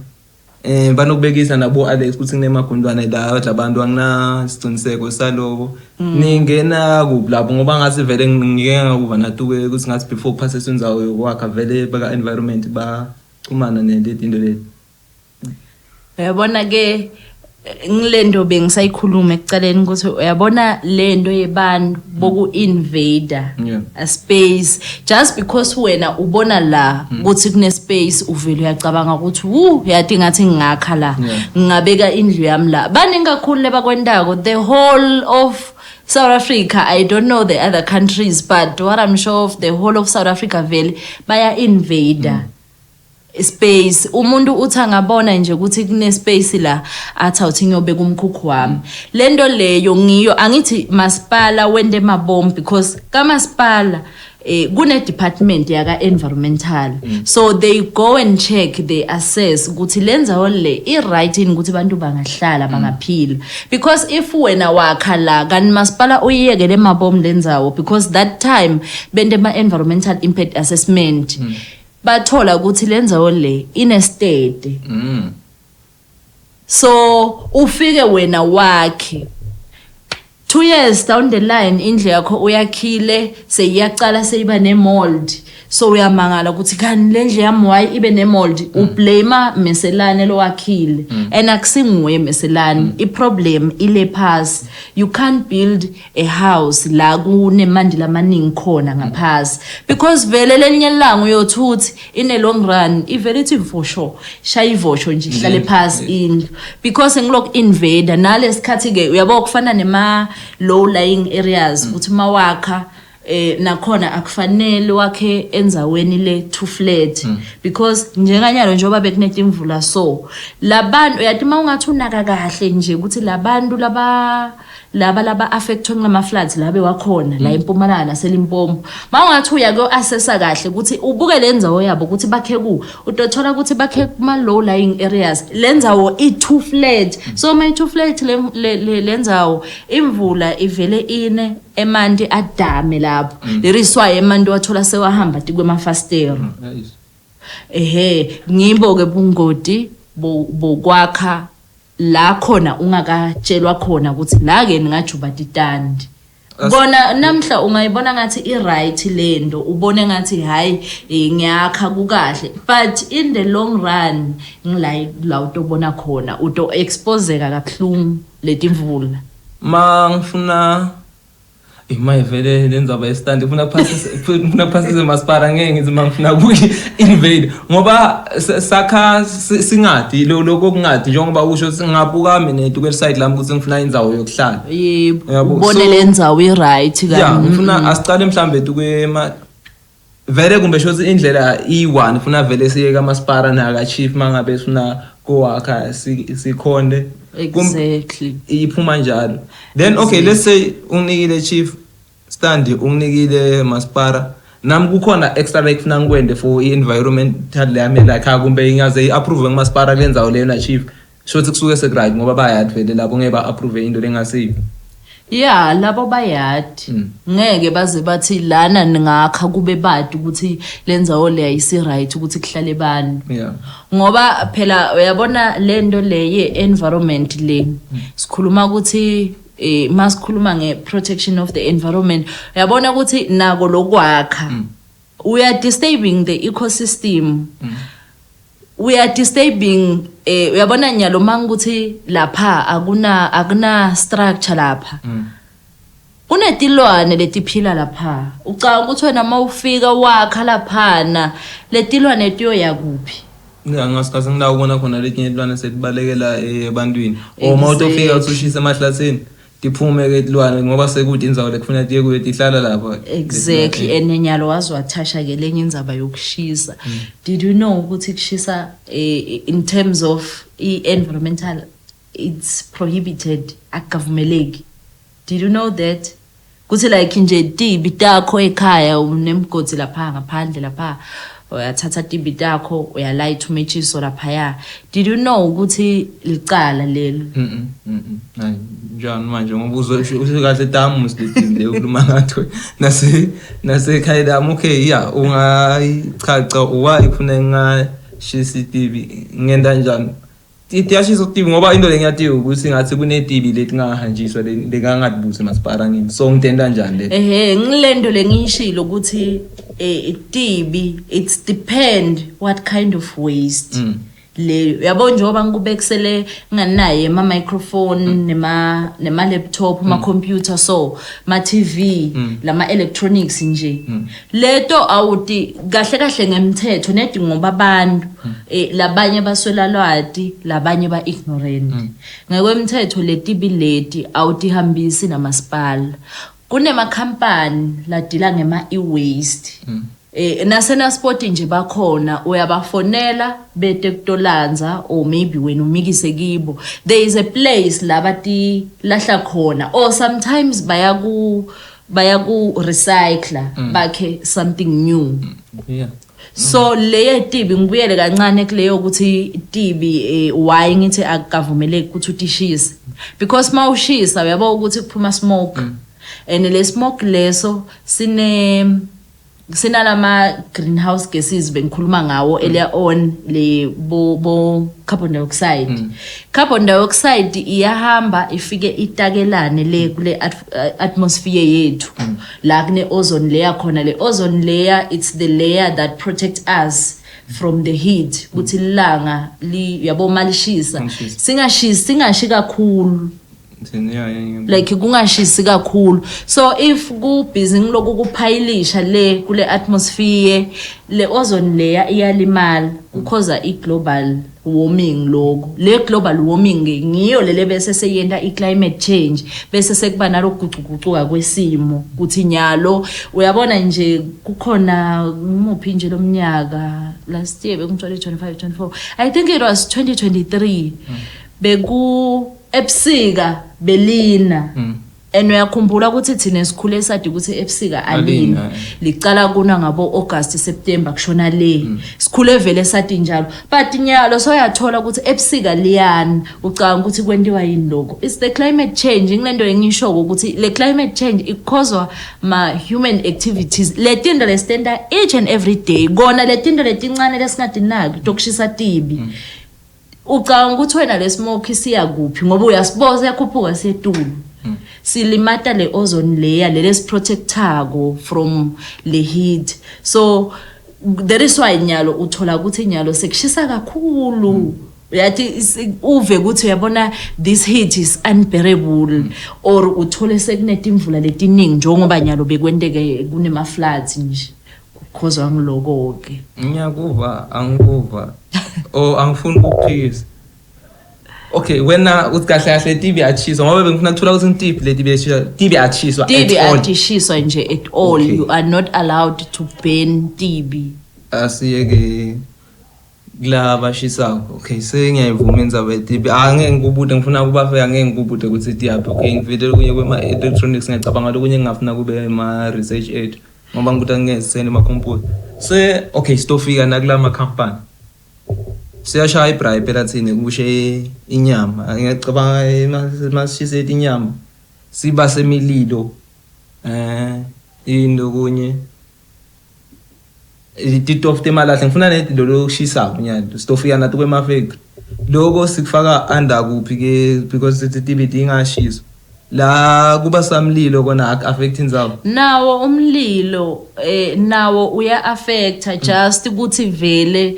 banokubekisa nabo Alex ukuthi kunemagundwane la adla abantu. Angina siciniseko saloko. Ningena kuphi lapho? Ngoba ngathi vele ngike ngakuva natuke ukuthi ngathi before kuphasiswe indzawo yokwakha, vele baka environment baxhumana neletinto leti. Uyabona ke, ngilento bengisayikhuluma ekucaleni ukuthi uyabona lento yebantu boku-invader a space, just because wena ubona la ukuthi kune space, uvele uyacabanga ukuthi wu yathi ngathi ngingakha la, ngingabeka indlu yami la. Baningi kakhulu lebakwentako. The whole of South Africa, I don't know the other countries, but what I'm sure of, the whole of South Africa vele baya invader space. Umuntu uthi angabona nje ukuthi kune space la, athi awuthi ngiyobeka umkhukhu wami. Lento leyo ngiyo angithi masipala wente mabomu, because kamasipala kune department yaka environmental, so they go and check, they assess ukuthi lenzawo le i right yini ukuthi abantu bangahlala, bangaphila. Because if wena wakha la, kanti masipala uyiyekele mabomu lendzawo, because that time bente ma environmental impact assessment, bathola ukuthi lendzawo le inestate. So ufike wena wakhe, 2 years down the line indlu yakho uyakhile, seyiyacala seyiba ne-mold. So uyamangala ukuthi kanti le ndlu yami why ibe ne-mold? Ublame meselane lowakhile, and akusinguye meselane, i-problem ile phasi. You can't build a house la kunemandi lamaningi khona ngaphasi, because vele lelinye ilanga uyothi uthi in a long run ivele ithi vosho, shaya ivosho nje, ihlale phasi indlu, because ngilokhu invader nalesikhathi ke. Uyabo, kufana nema low lying areas, ukuthi mawakha nakhona akufanele wakhe endzaweni le too flat, because njenganyalo njengoba bekunetimvula, so labantu uyathi mawungathi unaka kahle nje ukuthi labantu laba affectwe ngama floods labe wakhona la eMpumalanga naseLimpopo, mawungathi uya ko assessa kahle ukuthi ubuke le ndzawo yabo ukuthi bakhe ku, utothola ukuthi bakhe kuma low lying areas. Le ndzawo i too flat, so ma too flat le ndzawo, imvula ivele ine, emanti adame lapho. There is why emanti wathola sewahamba tikwemafastero. Ehe, ngibo ke bungoti bokwakha la khona ungakatshelwa khona ukuthi la ke ningajuba titandi. Bona namhla ungayibona ngathi i-right lento, ubone ngathi hayi, ngiyakha kukahle, but in the long run ngila la utobona khona uto exposeka kabuhlungu letimvula. Ma ngifuna maye vele le ndzaba yestandi, ngifuna kuphasise masipala, ngeke ngithi ma ngifuna ku-invade ngoba sakha singadi lokho kungadi, njengoba usho, singabuka mina kweli side lami ukuthi ngifuna indzawo yokuhlala. Yebo. Yabo, ubone le ndzawo i-right. Ya. Kani Ngifuna asicale mhlambe tukwema vele, kumbe shothi indlela iyi-one, funa vele siye kamasipala naka-chief mangabe sifuna kowakha sikhonde. Iphuma njalo. Then okay, let's say unginikile chief stand, unginikile masipara. Nami kukhona extra lekufuna ngikwente for i-environmental yami la ekhaya, kumbe ingaze i-approve ngumasipala kule ndzawo leyo na chief. Shothi kusuke seku-right ngoba bayadi vele labo, ngeke ba-approve into lengasiyo. Ya, labo bayadi. Ngeke baze bathi lana ningakha kube badi ukuthi lendzawo le ayisi right ukuthi kuhlale bantu. Ngoba phela uyabona lento le ye-environment le sikhuluma ukuthi masikhuluma nge-protection of the environment, uyabona ukuthi nako lokwakha, we are disturbing the ecosystem, we are disturbing uyabona nyalo mangukuthi lapha akuna structure lapha, kunetilwane letiphila lapha. Ucabanga ukuthi wena mawufika wakha laphana, letilwane tiyoya kuphi? Ya, ngasikhathi ngila ubona khona letinye tilwane setibalekela ebantwini, or uma utofika uthi ushisa emahlathini, tiphume-ke tilwane ngoba sekude indzawo lekufuna tiye kuyo, tihlala lapha. Exactly, and nyalo waze wathasha ke lenye indzaba yokushisa. Did you know ukuthi kushisa, in terms of i-environmental, it's prohibited, akukavumeleki? Did you know that kuthi like nje tibi takho ekhaya, unemgodi lapha ngaphandle lapha, uyathatha tibi takho, uyalayitha umetshiso laphaya, did you know ukuthi licala lelo? Hayi, njani manje? Ngoba uzwe usho kahle tamu musiletibi leyo ukhuluma ngathi nasekhaya lami. Okay, ya, ungayichacha why kufuna ngingashisa itibi? Ngenda njani? Tiyashisa tibi ngoba into lengiyatiyo ukuthi ngathi kunetibi letingahanjiswa lekangazibuzi masipala ngini, so ngitenda njani le? Ehe, ngilento lengiyishilo ukuthi tibi, it's depend what kind of waste. Le uyabo njengoba ngikubekisele nganaye ama microphone nema laptop, ama computer, so ma TV, lama electronics nje, leto awuti kahle kahle ngemthetho nedi, ngoba abantu labanye baswela lwati, labanye ba ignorant. Ngekwemthetho letibi leti awutihambisi namasipala, kunemakhampani ladila ngema e-waste. Nasena-sport nje bakhona, uyabafonela bete kutolandza, or maybe wena umikise kibo. There is a place la batilahla khona, or sometimes bayaku recycler, bakhe something new. So leye tibi, ngibuyele kancane kuleyo ukuthi tibi, why ngithi akukavumeleki ukuthi utishise, because mawushisa uyabo ukuthi kuphuma smoke, and le smoke leso sinalama greenhouse gases bengikhuluma ngawo earlier on, le bo carbon dioxide. Carbon dioxide iyahamba ifike itakelane le kule atmosphere yethu la kune ozone layer khona. Le ozone layer, it's the layer that protect us from the heat, ukuthi ilanga li yabo malishisa Malishisa. singashisi, singashi kakhulu. Thina, yeah. Like kungashisi kakhulu. So if ku busy ngiloku kuphayilisha le kule atmosphere, le ozone layer iyalimala, ku-causa i global warming. Lokho le global warming ngiyo lele bese seyenta i climate change, bese sekuba nalokugucugucuka kwesimo, kuthi nyalo uyabona nje kukhona umuphi nje lomnyaka, last year beku 2025, 24, I think it was 2023, beku ebusika belina. And uyakhumbula ukuthi thina sikhule sadi ukuthi ebusika alina. Alina, eh. Licala kuna ngabo August, September kushona le. Sikhule vele sathi njalo, but nyalo soyathola ukuthi ebusika liyana. Ucabanga ukuthi kwentiwa yini lokho? It's the climate change. Ngilento engisho ukuthi le climate change ikhozwa ma human activities, letinto lesitenta each and every day, kona letinto letincane lesingadinaki, tokushisa tibi. Ucabanga ukuthi wena le smoke siya kuphi? Ngoba uyasiboza siyakhuphuka siyetulu, silimata le ozone layer lele siprotectako from le heat. So that is why nyalo uthola ukuthi nyalo sekushisa kakhulu. Uyathi uve ukuthi uyabona this heat is unbearable, or uthole sekunetimvula letiningi njengoba nyalo bekwenteke kunema floods nje, kukhozwa ngiloko ke. Ngiyakuva, angikuva or angifuni ukuphikisa. Okay, wena uthi kahle kahle tibi achiswa, ngoba bengifuna kuthola ukuthi ngitiphi leti beyashiswa. Tibi achiswa at Tibi all? Atishiswa nje at all. You are not allowed to burn tibi. Asiyeke kula bashisako. Okay, sengiyayivuma indzaba yetibi. Angeke ngikubude, ngifuna kuba fair, angeke ngikubude ukuthi tiyaphi. Okay, ngivele kunye kwema-electronics, ngiyacabanga lokunye ngingafuna kube ma-research ethu. Ngoba ngikuthi angeke sisende emakhompyutha. Se okay sitofika nakula makhampani. Siyashaya ibraai phela thina kushe inyama. Ngiyacabanga masishise inyama siba semililo into kunye titofu temalahle ngifuna nedi lolo kushisako nyalo sitofika nato kwema-factory loko sikufaka under kuphi ke because sithi tibe tingashiswa la kuba samlilo kona aku-affect indzawo. Nawo umlilo nawo uya affecta just ukuthi vele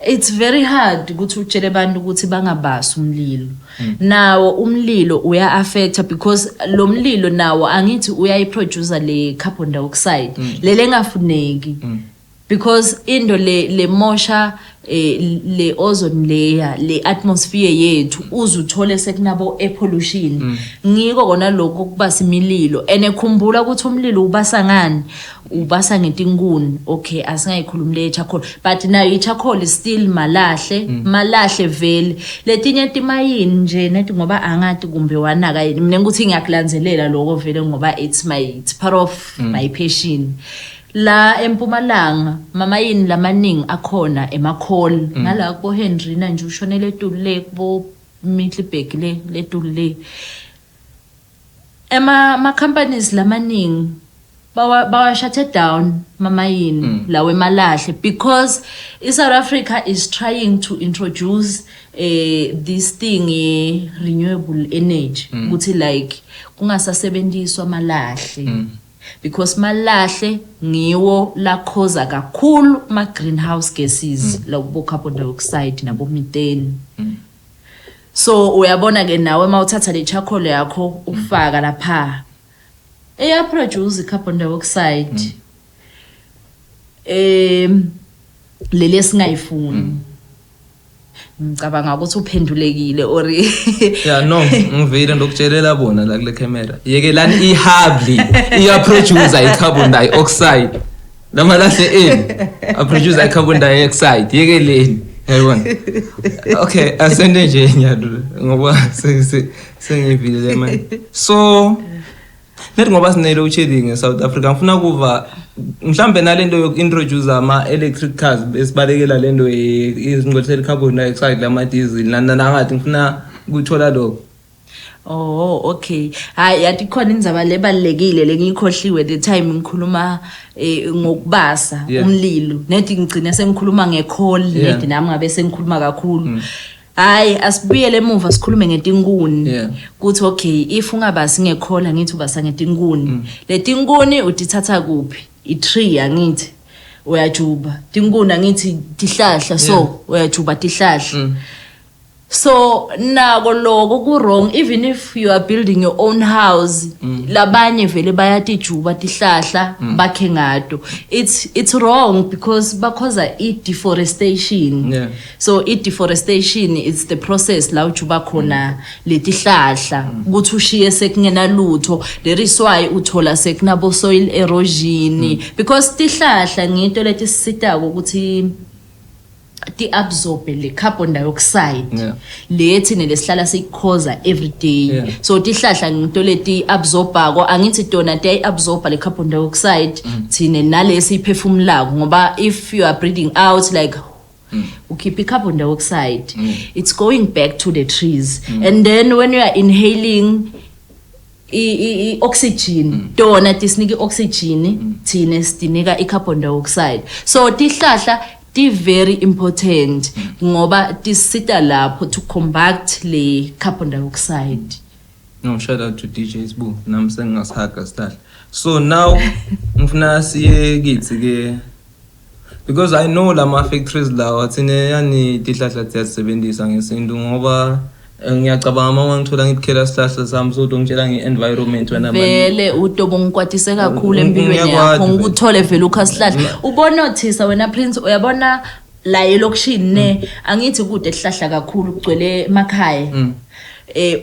it's very hard ukuthi utshele abantu ukuthi bangabasi umlilo. Nawo umlilo uya affecta because lo mlilo nawo angithi uyayiproduce le carbon dioxide lele engafuneki, because into le mosha le ozone layer, le atmosphere yethu, uze uthole sekunabo air pollution. Ngiko kona lokho kubasa imililo. Ene khumbula ukuthi umlilo ubasa ngani? Ubasa ngetinkuni. Okay, asingayikhulumi le charcoal, but nayo i-charcoal is still malahle, malahle vele. Letinye timayini nje nethi ngoba angati kumbe wanaka yini mina ukuthi ngiyakulandzelela lokho vele ngoba it's part of my passion. La eMpumalanga mamayini lamaningi akhona emakholi ngala kubo Hendrina nje, ushonele etulu le kubo Middelburg, le letulu le ema ma companies lamaningi bawa shut down mamayini lawo emalahle because iSouth Africa is trying to introduce this thing ye renewable energy, ukuthi like kungasasebenziswa malahle because malahle ngiwo lakhoza kakhulu ma greenhouse gases labo carbon dioxide nabo methane. So uyabona ke nawe mawuthatha le charcoal yakho ufaka lapha, eya produce carbon dioxide leli esingayifuni. Ngicabanga ukuthi uphendulekile or Yeah, no, ngivile ndokutshelela bona la kule camera. Yekelani ihubbly, iya-produce i-carbon dioxide. Lamalahle eni aproduce i-carbon dioxide, yekeleni. Yayibona. Okay, asende nje nyalo ngoba sengivile le manje. So nethi ngoba sine-load shedding e-South Africa, ngifuna kuva mhlambe nalento yoku-introduce ama-electric cars esibalekela lento izingcolisela i-carbon dioxide, lama-diesel nangathi ngifuna ukuthola lokho. Oh, okay. Hayi, yathi khona indzaba lebalekile lengiyikhohliwe the time ngikhuluma ngokubasa umlilo. Nethi ngigcine sengikhuluma ngecoal, nethi nami ngabe sengikhuluma kakhulu. Hayi, asibuyele emuva sikhulume ngetinkuni. Kuthi okay, if ungabasi ngecoal, ngithi ubasa ngetinkuni. Letinkuni utithatha kuphi? I-tree angithi. Uyajuba. Tinkuni angithi tihlahla, so uyajuba tihlahla. So nako loko ku wrong even if you are building your own house. Labanye vele bayatijuba tihlahla bakhe ngato. It's wrong because bakhoza i deforestation. So i deforestation is the process la ujuba khona letihlahla ukuthi ushiye sekungena lutho. There is why uthola sekunabo soil erosion because tihlahla ngito letisitako ukuthi ti-absorbe le carbon dioxide le thina lesihlala siyikhoza every day. So tihlahla ngito leti absorbako angithi, tona tiyayi-absorba le carbon dioxide thine nalesi iphefumulako, ngoba if you are breathing out, like ukhipha i-carbon dioxide, it's going back to the trees, and then when you are inhaling i-oxygen, tona tisinika i-oxygen, thine sidinika i-carbon dioxide. So tihlahla ti very important ngoba tisita lapho to combat le carbon dioxide. No, shout out to DJ Sbu. Nami sengingasihaga sihlahla. So now ngifuna siye kithi ke because I know lama factories lawa thina yani tihlahla siyasebenzisa ngesintu ngoba ngiyacabanga uma ngithola ngikukhela sihlahla sami, so ngitshela nge-environment wena mani. Vele utobo ngikwatise kakhulu empilweni Ngiyakwati yakho. Vele. Ngikuthole vele ukhasihlahla ubonothisa wena Prince. Uyabona la elokishini ne, angithi kude sihlahla kakhulu, kugcwele emakhaya.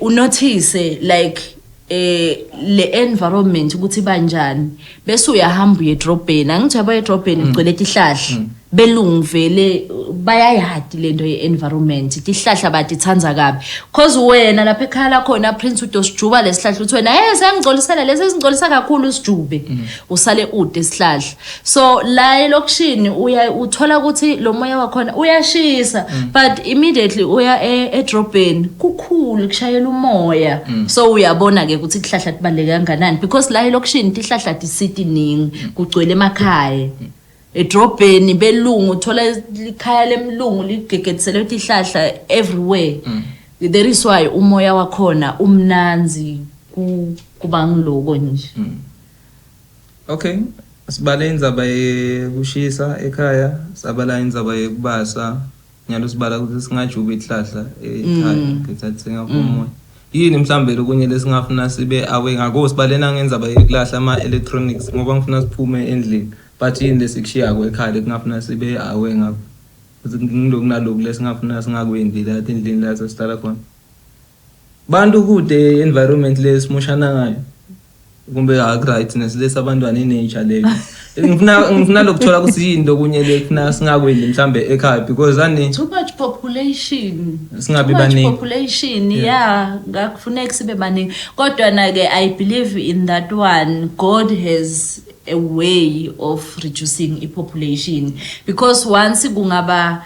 Unothise like le environment ukuthi banjani, bese uyahamba uye edrobheni. Angithi uyabo, edrobheni kugcwele tihlahla. Belungu vele bayayati lento ye-environment, tihlahla batithandza kabi, cause wena lapha ekhaya lakhona, Prince, udosijuba lesihlahla, uthi wena, "Hey, siyangigcolisela lesi, esingcolisa kakhulu," usijube, usale ude isihlahla. So la elokishini uya uthola ukuthi lo moya wakhona uyashisa, but immediately uya edrobheni kukhulu kushayela umoya. So uyabona ke ukuthi tihlahla tibaluleke kanganani, because la elokishini tihlahla tisitiningi, kugcwele emakhaya. Edrobheni belungu uthola ikhaya lemlungu ligegedisele tihlahla everywhere. There is why umoya wakhona umnanzi, kuba ngiloko nje. Okay, sibale indzaba yekushisa ekhaya, sabala indzaba yekubasa, nyalo sibala ukuthi singajubi ihlahla ekhaya, ngithathe umoya. Yini mhlambe lokunye lesingafuna sibe awe ngako? Sibalena ngendzaba yekulahla ama-electronics ngoba ngifuna siphume endlini, but yini lesikushiyako ekhaya lekungafuna sibe awe ngako? Kuthi ngiloku naloku lesingafuna singakwendi la endlini la sesihlala khona. Bantu kude environment lesimoshana ngayo. Kumbe aku-right nesilesa abantwana i-nature leyo. Ngifuna lokuthola ukuthi yini lokunye lekufuna singakwendi mhlambe ekhaya, because ani Too much population. Singabi Too much baningi. population, yeah, ngakufuneka sibe baningi, kodwa na ke I believe in that one, God has a way of reducing i-population, because once kungaba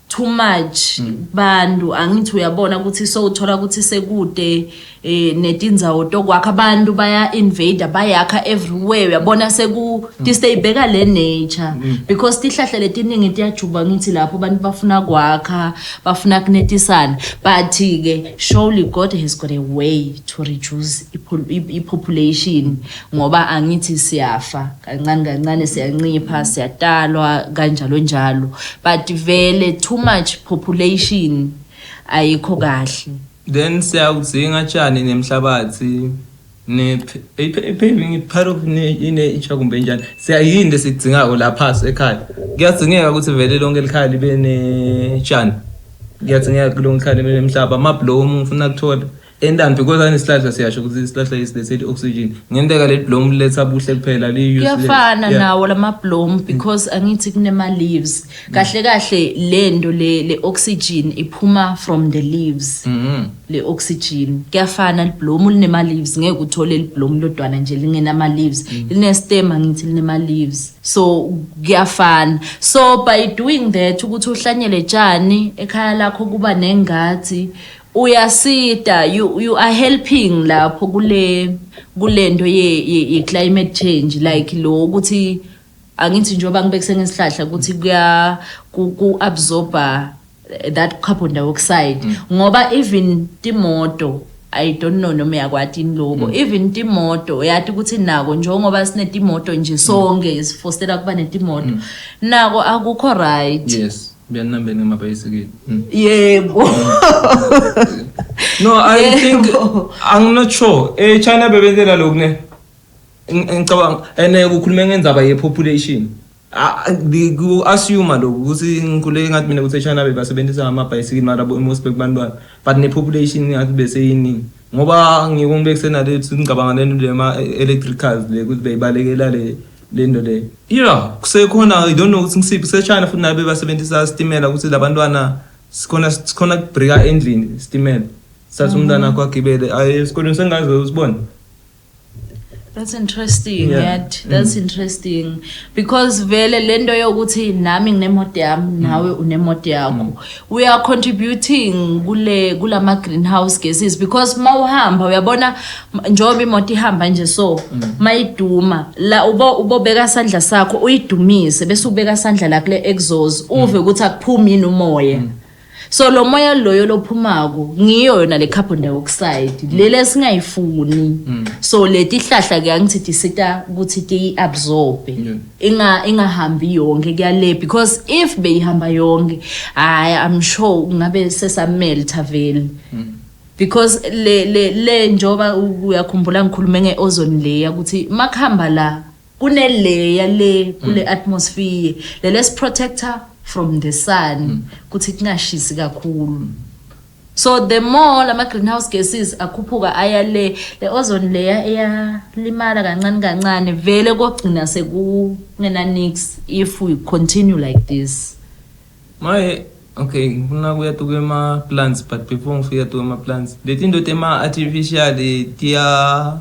too much bantu, angithi uyabona ukuthi sowuthola ukuthi sekude netindzawo tokwakha, abantu baya invade, bayakha everywhere. Uyabona seku disturb-eka le nature, because tihlahla letiningi tiyajuba, ngithi lapho abantu bafuna kwakha, bafuna kunetisana. But ke surely God has got a way to reduce i-population, ngoba angithi siyafa kancane kancane, siyancipha, siyatalwa kanjalo njalo, but vele too much population ayikho kahle. Then siyawudzinga tshani nemhlabathi ne paving, part of ine-nature kumbe njani? Siyayini lesidingako la phasi ekhaya? Kuyadzingeka ukuthi vele lonke likhaya libe netshani? Kuyadzingeka lonke ikhaya libe nemhlaba, amablomu? Ngifuna kuthola endani, because anesihlahla siyasho ukuthi isihlahla isilethe i-oxygen, ngenteka leli blomu liletha buhle kuphela, li-useless. Kuyafana nawo lama-bloom, because angithi kunema-leaves. Kahle kahle lento le oxygen iphuma from the leaves. Le oxygen kuyafana, libloom linema-leaves, ngeke uthole libloom lodwana nje lingenama-leaves, line-stem, angithi linema-leaves, so kuyafana. So by doing that, ukuthi uhlanyele tshani ekhaya lakho, kuba nengathi uyasita, you are helping lapho kulento ye climate change, like lo ukuthi angithi njengoba ngibekise ngesihlahla ukuthi kuya ku absorba that carbon dioxide, ngoba even timoto, I don't know noma uyakwati yini lokho, even timoto uyati ukuthi nako njengoba sinetimoto nje sonke sifostela kuba netimoto, nako akukho right. Yes, biyanambe ngemabhayisikili. Yebo. No, I think I'm not sure. China bebenzela lokhu ne. Ngicabanga ene kukhulume ngendzaba ye population. Ku assume lokhu ukuthi ngikhule ngathi mina ukuthi eChina bebasebenzisa amabhayisikili, mara bo most bekubantwana, but ne population ngathi bese yiningi, ngoba ngiko ngibekisena lethi ngicabanga lento le ma electric cars le ukuthi beyibalekela le lento le. Yeah, kusekhona, I don't know ukuthi ngisiphi seChina futhi nabe basebenzisa sitimela ukuthi labantwana sikhona kubreaka endlini sitimela, sathi umntana wakho agibele aye esikolweni, sengaze usibone. That's interesting. Yeah. That's interesting because vele lento yokuthi nami nginemoto yami, nawe unemoto yakho, we are contributing kule kulama greenhouse gases, because mawuhamba uyabona njengoba imoto ihamba nje, so mayiduma la ubo ubobeka sandla sakho uyidumise, bese ubeka sandla la kule exhaust, uve ukuthi akuphumi yini umoya. So lo moya loyo lophumako ngiyo yona le carbon dioxide lele esingayifuni. So leti hlahla ke angithi tisita ukuthi tiyi-absorbe, ingahambi yonke kuyale, because if beyihamba yonke, hayi, I'm sure kungabe sesamelta vele, because le njoba uyakhumbula ngikhulume nge-ozone layer ukuthi makuhamba la kune layer le kule atmosphere le lesi protector from the sun ukuthi kungashisi kakhulu. So the more lama greenhouse gases akhuphuka aya le, le ozone layer iyalimala kancane kancane, vele kogcina sekungena nix if we continue like this. Maye, okay, ngifuna kuya tukema plants, but before ngifika tukema plants, letinto tema artificial tiya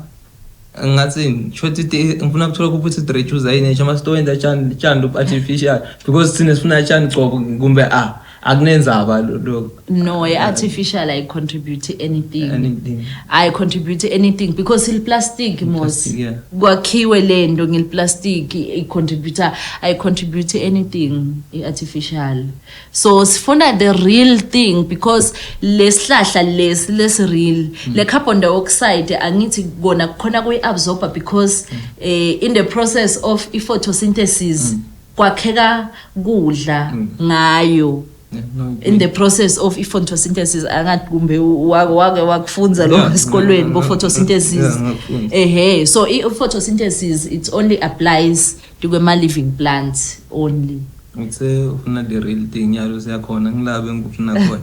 ngathi shothi ngifuna kuthola ukuthi reduce yini nje masitowenda tshani tshani lobu artificial, because thina sifuna tshani cobo kumbe a akunenzaba lokho. No, i-artificial ayi-contribute anything. Anything. Ayi-contribute anything because il-plastic mos Plastic, yeah. Kwakhiwe lento ngel-plastic, i-contribute ayi-contribute anything i-artificial. So sifuna the real thing, because lesihlahla lesi lesi real, le carbon dioxide angithi kona kukhona kuyi-absorba, because in the process of i-photosynthesis kwakheka kudla ngayo. Yeah, no, In the process of i-photosynthesis, angathi kumbe wake wakufundza lokho esikolweni, bo photosynthesis. Yeah, ngakufunda. Ehe, so i-photosynthesis, it only applies to kwema living plants only. Ngithe ufuna the real thing, yalo siyakhona ngilabe ngikufuna khona.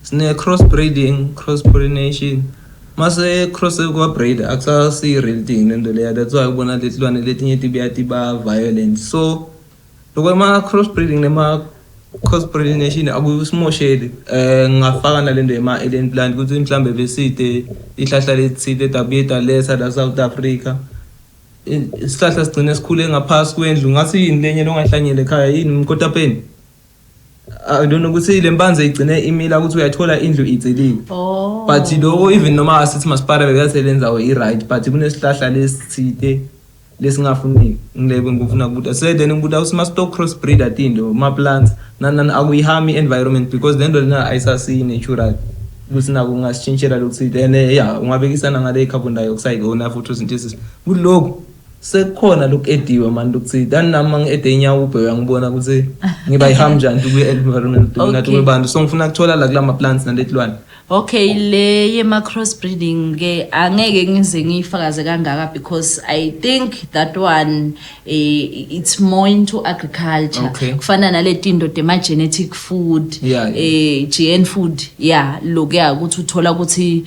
Sine cross breeding, cross pollination. Mase cross kwa breed akusasi real thing lento leya. That's why ubona letilwane letinye tibuya tiba violent. So lokho ma cross breeding nema cross pollination akusimosheli. Ngingafaka nalento yema alien plant ukuthi mhlambe beside ihlahla letsite tabuye taletha la South Africa. Isihlahla sigcine sikhule ngaphasi kwendlu, ngathi yini lenye longahlanyela ekhaya, yini, umkotapeni, I don't know ukuthi le mpanze igcine imila ukuthi uyathola indlu itselile. But lokho even noma asithi masipala bekaselenzawo i-right, but kunesihlahla lesithite lesingafuneki, ngilebe ngifuna ukuthi so then ngibuta ukuthi ma cross breeder tinto ma plants nani akuyihami environment, because lento lena ayisasi natural ukuthi nako ungasitshintshela lokuthile. And yeah, ungabekisana ngale carbon dioxide ona photosynthesis kulokhu sekukhona lokhu ediwe manje lokuthi then nami mangi-ede inyawubhe uyangibona ukuthi ngiba yihamu njani kwi-environment natukwebantu. So ngifuna kuthola la kulama plants naletilwane. Okay, le yema crossbreeding ke angeke ngize ngiyifakaze kangaka, because I think that one it's more into agriculture. Kufana nale tinto tema genetic food, GN food, yeah, lokuya ukuthi uthola ukuthi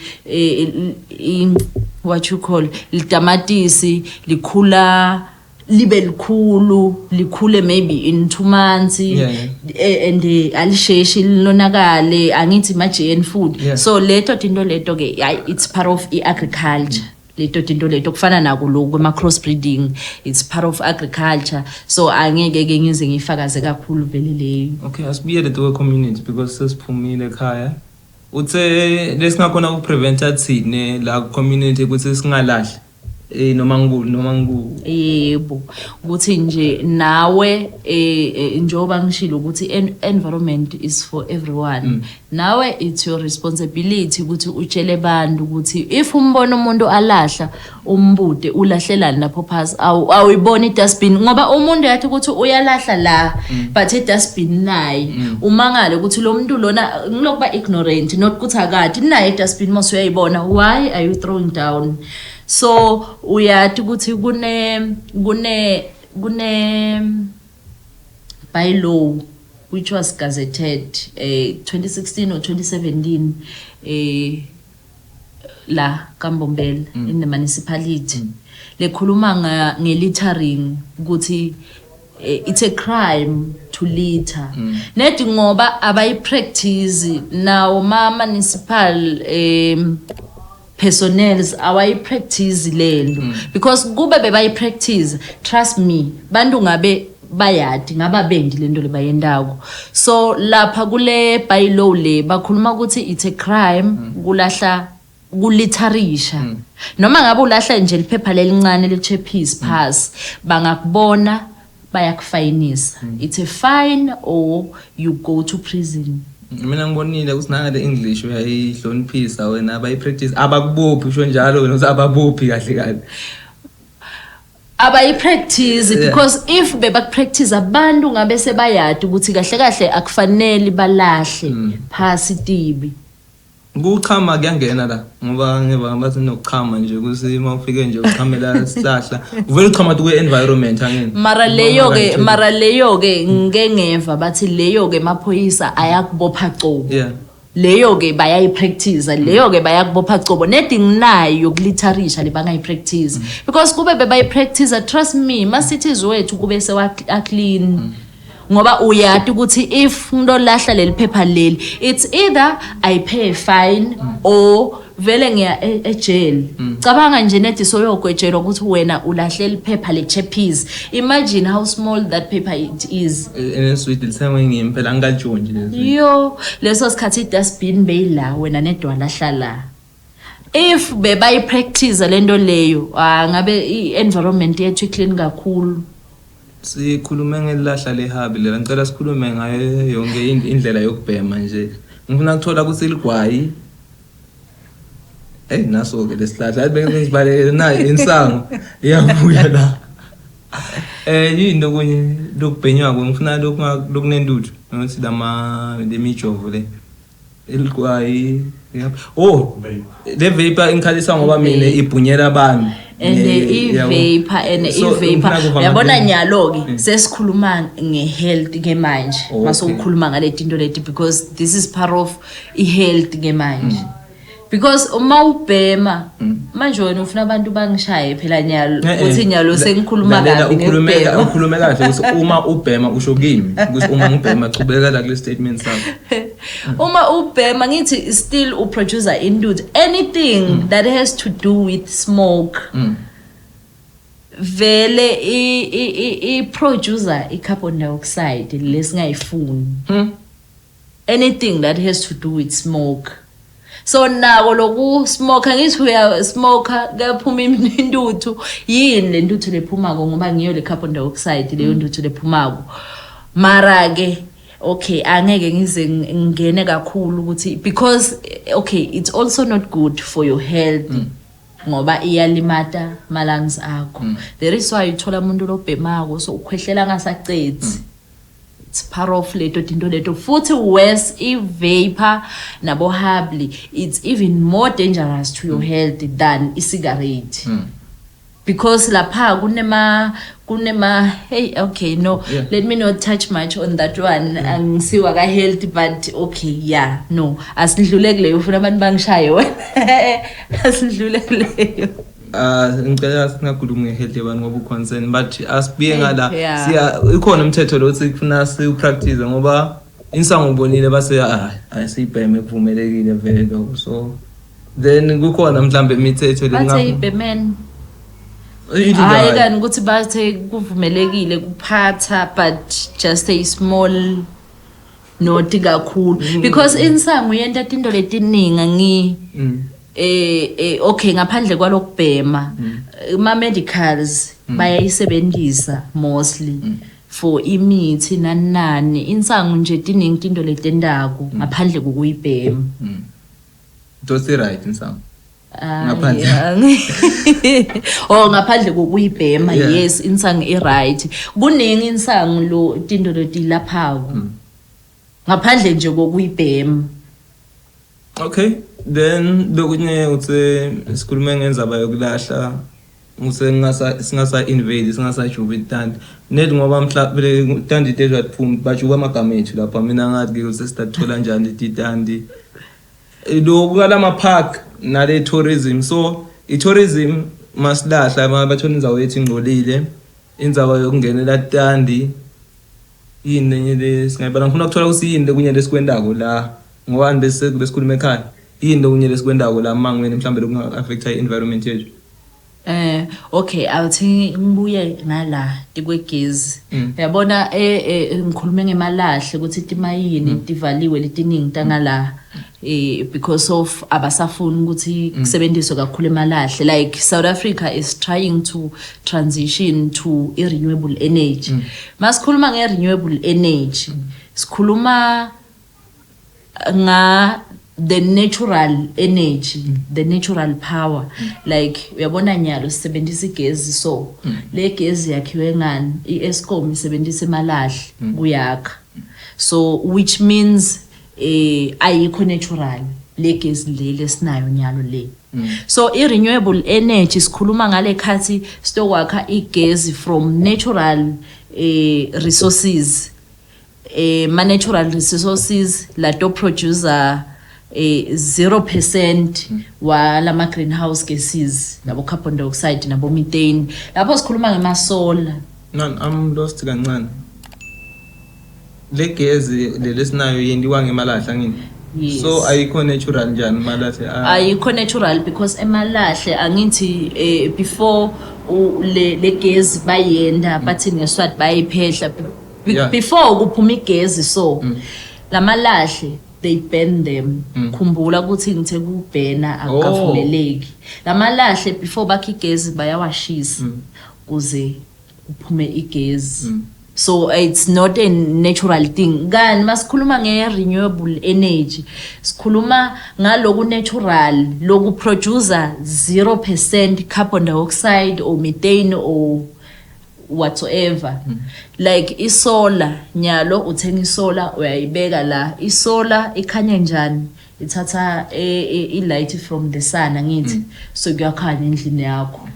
what you call litamatisi likhula libe likhulu, likhule maybe in 2 months, and alisheshi lonakale, angithi ma GN food. So leto tinto leto ke it's part of i-agriculture. Leto tinto leto kufana nako lokhu kwema crossbreeding, it's part of agriculture, so angeke ke ngize ngifakaze kakhulu vele leyo. Okay, asibuyele to community because sesiphumile ekhaya. Uthe lesingakhona ukupreventa thine la community ukuthi singalahli noma ngiku Yebo, ukuthi nje nawe njengoba ngishilo ukuthi environment is for everyone. Nawe it's your responsibility ukuthi utshele abantu ukuthi if umbona umuntu alahla, umbude ulahlelani lapho phasi, awuyibona i-dustbin, ngoba umuntu yathi ukuthi uyalahla la but i-dustbin naye umangale ukuthi lo muntu lona ngilokuba ignorant, not ukuthi akade naye i-dustbin mos uyayibona, why are you throwing down? So uyathi ukuthi kune bylaw which was gazetted 2016 or 2017 la kaMbombela in the municipality, lekhuluma nge-littering ukuthi it's a crime to litter, nedi ngoba abayi-practice nawo ma municipal personnels awayi-practice lento, because kube bebayi-practice, trust me, bantu ngabe bayadi ngaba bendi lento lebayendako. So lapha kule bylaw le bakhuluma ukuthi it's a crime kulahla, kulitterisha, noma ngabe ulahla nje liphepha lelincane le-chappies phasi, bangakubona bayakufayinisa. It's a fine or you go to prison. Mina ngibonile ukuthi nangale English uyayihloniphisa wena, abayi-practice, abakubophi, usho njalo wena ukuthi ababophi kahle kahle. Abayi-practice because if bebaku-practice abantu ngabe sebayadi ukuthi kahle kahle akufanele balahle phasi tibi. Kuchama kuyangena la, ngoba ngiva bathi nokuchama nje ukuthi uma ufike nje uchamela isihlahla uvele uchama kwe-environment, angini? Mara leyo ke ngike ngeva bathi leyo ke maphoyisa ayakubopha cobo. Leyo ke bayayipractice, leyo ke bayakubopha cobo nedi nginayo yokulitharisha le bangayipractice, because kube bebayipractice, trust me, ma cities wethu kube sewa clean, ngoba uyati ukuthi if ngilolahla leli phepha leli, it's either I pay a fine or vele ngiya ejele. Cabanga nje nedi soyogwetshelwa ukuthi wena ulahle liphepha le-Chappies. Imagine how small that paper it is. Eneswidi lithengwe ngimi phela, angikalitshontshe lezi. Yo, leso sikhathi i-dustbin beyila, wena nedwalahla la. If bebayipractice lento leyo, ah, ngabe i-environment yethu i-clean kakhulu. Sikhulume ngelahla lehabi lela, ngicela sikhulume ngayo yonke indlela yokubhema nje. Ngifuna ukuthola ukuthi ligwayi. Hey, naso ke lesihlahla ayi beke ngizibalekele nayo insango iyabuya la. Yini okunye lokubhenywako? Ngifuna lokunentuthu nokuthi lama lemijovo le, iligwayi. Oh, le vapor ingikhalisa ngoba mina ibhunyela abantu. And Yabo. I-vapor and So, i-vapor ngifuna kuva uyabona ngale- nyalo-ke sesikhuluma nge-health ke manje. Mase ukhuluma ngale tinto leti, because this is part of i-health ke manje, because uma ubhema manje wena ufuna abantu bangishaye phela nyalo ukuthi nyalo sengikhuluma Lalela, kabi ukhulume ngekubhema. Ukhulume kahle ukuthi uma ubhema, usho kimi ukuthi uma ngibhema. Chubeka la kule statement sakho. Uma ubhema, ngithi still uproduce intuthu. Anything that has to do with smoke vele i-produce i-carbon dioxide lesingayifuni. Anything that has to do with smoke. So nako loku smoke, ngithi uya smoke, kuyaphuma intuthu. Yini le ntuthu lephumako? Ngoba ngiyo le carbon dioxide leyo ntuthu lephumako. Mara ke okay, angeke ngize ngingene kakhulu ukuthi because okay, it's also not good for your health ngoba iyalimata ma-lungs akho. There is why uthola umuntu lobhemako so ukhwehlela ngasacedzi. It's part of leto tinto leto. Futhi worse, i-vapor nabo hubbly, it's even more dangerous to your health than i-cigarette, because lapha kunema hey, okay, no, let me not touch much on that one. Angisiwa ka health, but okay, yeah, no, asidlule kuleyo. Ufuna abantu bangishaye wena, asidlule kuleyo. Ah, ngicela singakhulumi nge-health yabantu ngoba u-concern, but asibuye ngala. Yeah. Siya ikhona umthetho lo othi kufuna siwupractice ngoba insango ubonile base, ah, ayisibheme, kuvumelekile vele lokho. So then kukhona mhlambe imithetho le Bathe ibhemeni. Ithi Hayi, njani? kani ukuthi bathe kuvumelekile kuphatha, but just a small, not kakhulu, because insangu yenta tinto letiningi ngi okay, ngaphandle kwalokubhema, ma medicals bayayisebenzisa mostly for imithi nani nani. Insangu nje tiningi tinto letendako ngaphandle kokuyibhema. Dosi right insangu. Ah, Ngaphandle. Yeah. Oh, ngaphandle kokuyibhema. Yes, insangu i-right. Kuningi insangu lo tinto letilaphako ngaphandle nje kokuyibhema. Okay, then lokunye uthe sikhulume ngenzaba yokulahla, use ngasa singasa invade, singasajubi itandi net, ngoba mhla tandi tezwa phuma bajuba amagama ethu lapha. Mina ngathi ke usesitathola njani titandi lokhu kalama park nale tourism? So i tourism masilahla bathola indzawo yethu ingcolile, indzawo yokungenela tandi. Yini lenye le singayibala? Ngifuna ukuthola ukuthi yini lekunye lesikwendako la, ngoba bese besikhuluma ekhaya, yini lokunye lesikwendako la mangweni mhlambe lokunga-affecta i-environment yethu? Okay, awuthi ngibuye ngala tikwegezi. Uyabona, ngikhulume ngemalahle ukuthi timayini tivaliwe letiningi tangala because of abasafuni ukuthi kusebenziswe kakhulu emalahle. Like South Africa is trying to transition to i renewable energy. Masikhuluma nge renewable energy, sikhuluma nga the natural energy, the natural power. Like uyabona nyalo sisebenzisa igezi, so le gezi yakhiwe ngani? I-Eskom isebenzisa emalahle kuyakha, so which means ayikho natural le gezi le lesinayo nyalo le. So i-renewable energy sikhuluma ngale khathi sitokwakha igezi from natural resources, ma natural resources lato produce 0% walama greenhouse gases, nabo carbon dioxide, nabo methane, lapho sikhuluma ngema solar. No, I'm lost kancane. Le gezi lelesinayo yendiwa ngemalahle, angini? Yes. So ayikho natural njani malahle? Ayikho natural because emalahle, angithi, before le gezi bayenda, bathi ngeSwati bayiphehla. Before kuphuma igezi, so lamalahle they burn them. Khumbula ukuthi ngithe kubhena akukavumeleki. Lamalahle before bakhe igezi bayawashisa kuze kuphume igezi. So it's not a natural thing. Kani masikhuluma nge-renewable energy, sikhuluma ngaloku natural, loku produce 0% carbon dioxide or methane or whatsoever. Like isolar, nyalo uthenga isolar, uyayibeka la isolar, ikhanya njani? Ithatha i-light from the sun, angithi? So kuyakhanya endlini yakho.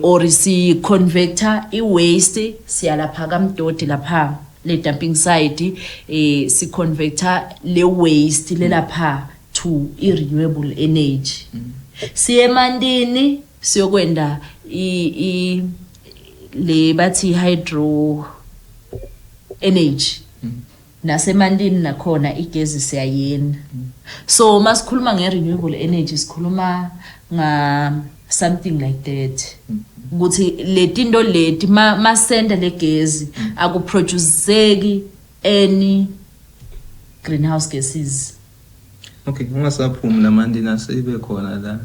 Or si converta i-waste, siyalapha kamdodi lapha le dumping site, si converta le waste lelapha to i-renewable energy. Siye emandini, siyokwenda i le bathi hydro energy, nasemandini nakhona igezi siyayena. So masikhuluma nge-renewable energy, sikhuluma nga something like that, ukuthi letinto leti masenda legezi akuproduceki any greenhouse gases. Okay, ungasaphumi lamandini, asibe khona la.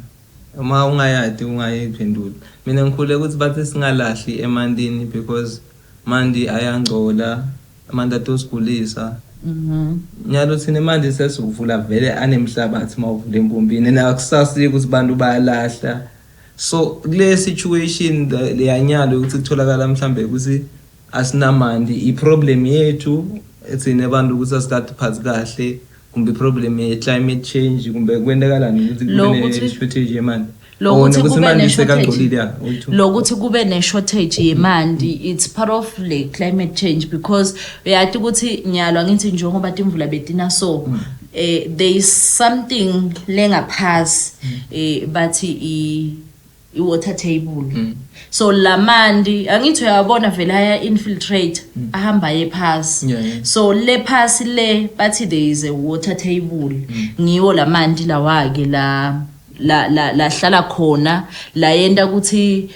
Uma ungayadi ungayiphendula. Mina ngikhule ukuthi bathi singalahli emandini because mandi ayangcola, amanti atosigulisa. Nyalo thina manje sesivula vele anemhlabathi mawuvula empompini, and akusasiki ukuthi bantu bayalahla. So kule situation leyanyalo ukuthi kutholakala mhlambe ukuthi asinamandi, i-problem yethu thina abantu ukuthi asikadiphathi kahle, kumbe i-problem ye-climate change, kumbe kwentekalani ukuthi kube ne-shortage yemali? Lokuthi Or nokuthi kube manje ne-shortage- sekangcolile, ya, uyi-two. Lokuthi kube ne-shortage yemandi, it's part of le climate change, because uyati ukuthi nyalo, angithi, njengoba timvula betina, so there is something lengaphasi, bathi i-water table. So lamandi, angithi uyabona vele aya infiltrate, ahamba aye phasi. So le phasi le bathi there is a water table, ngiwo lamanti lawa-ke la la la lahlala khona, la yenta ukuthi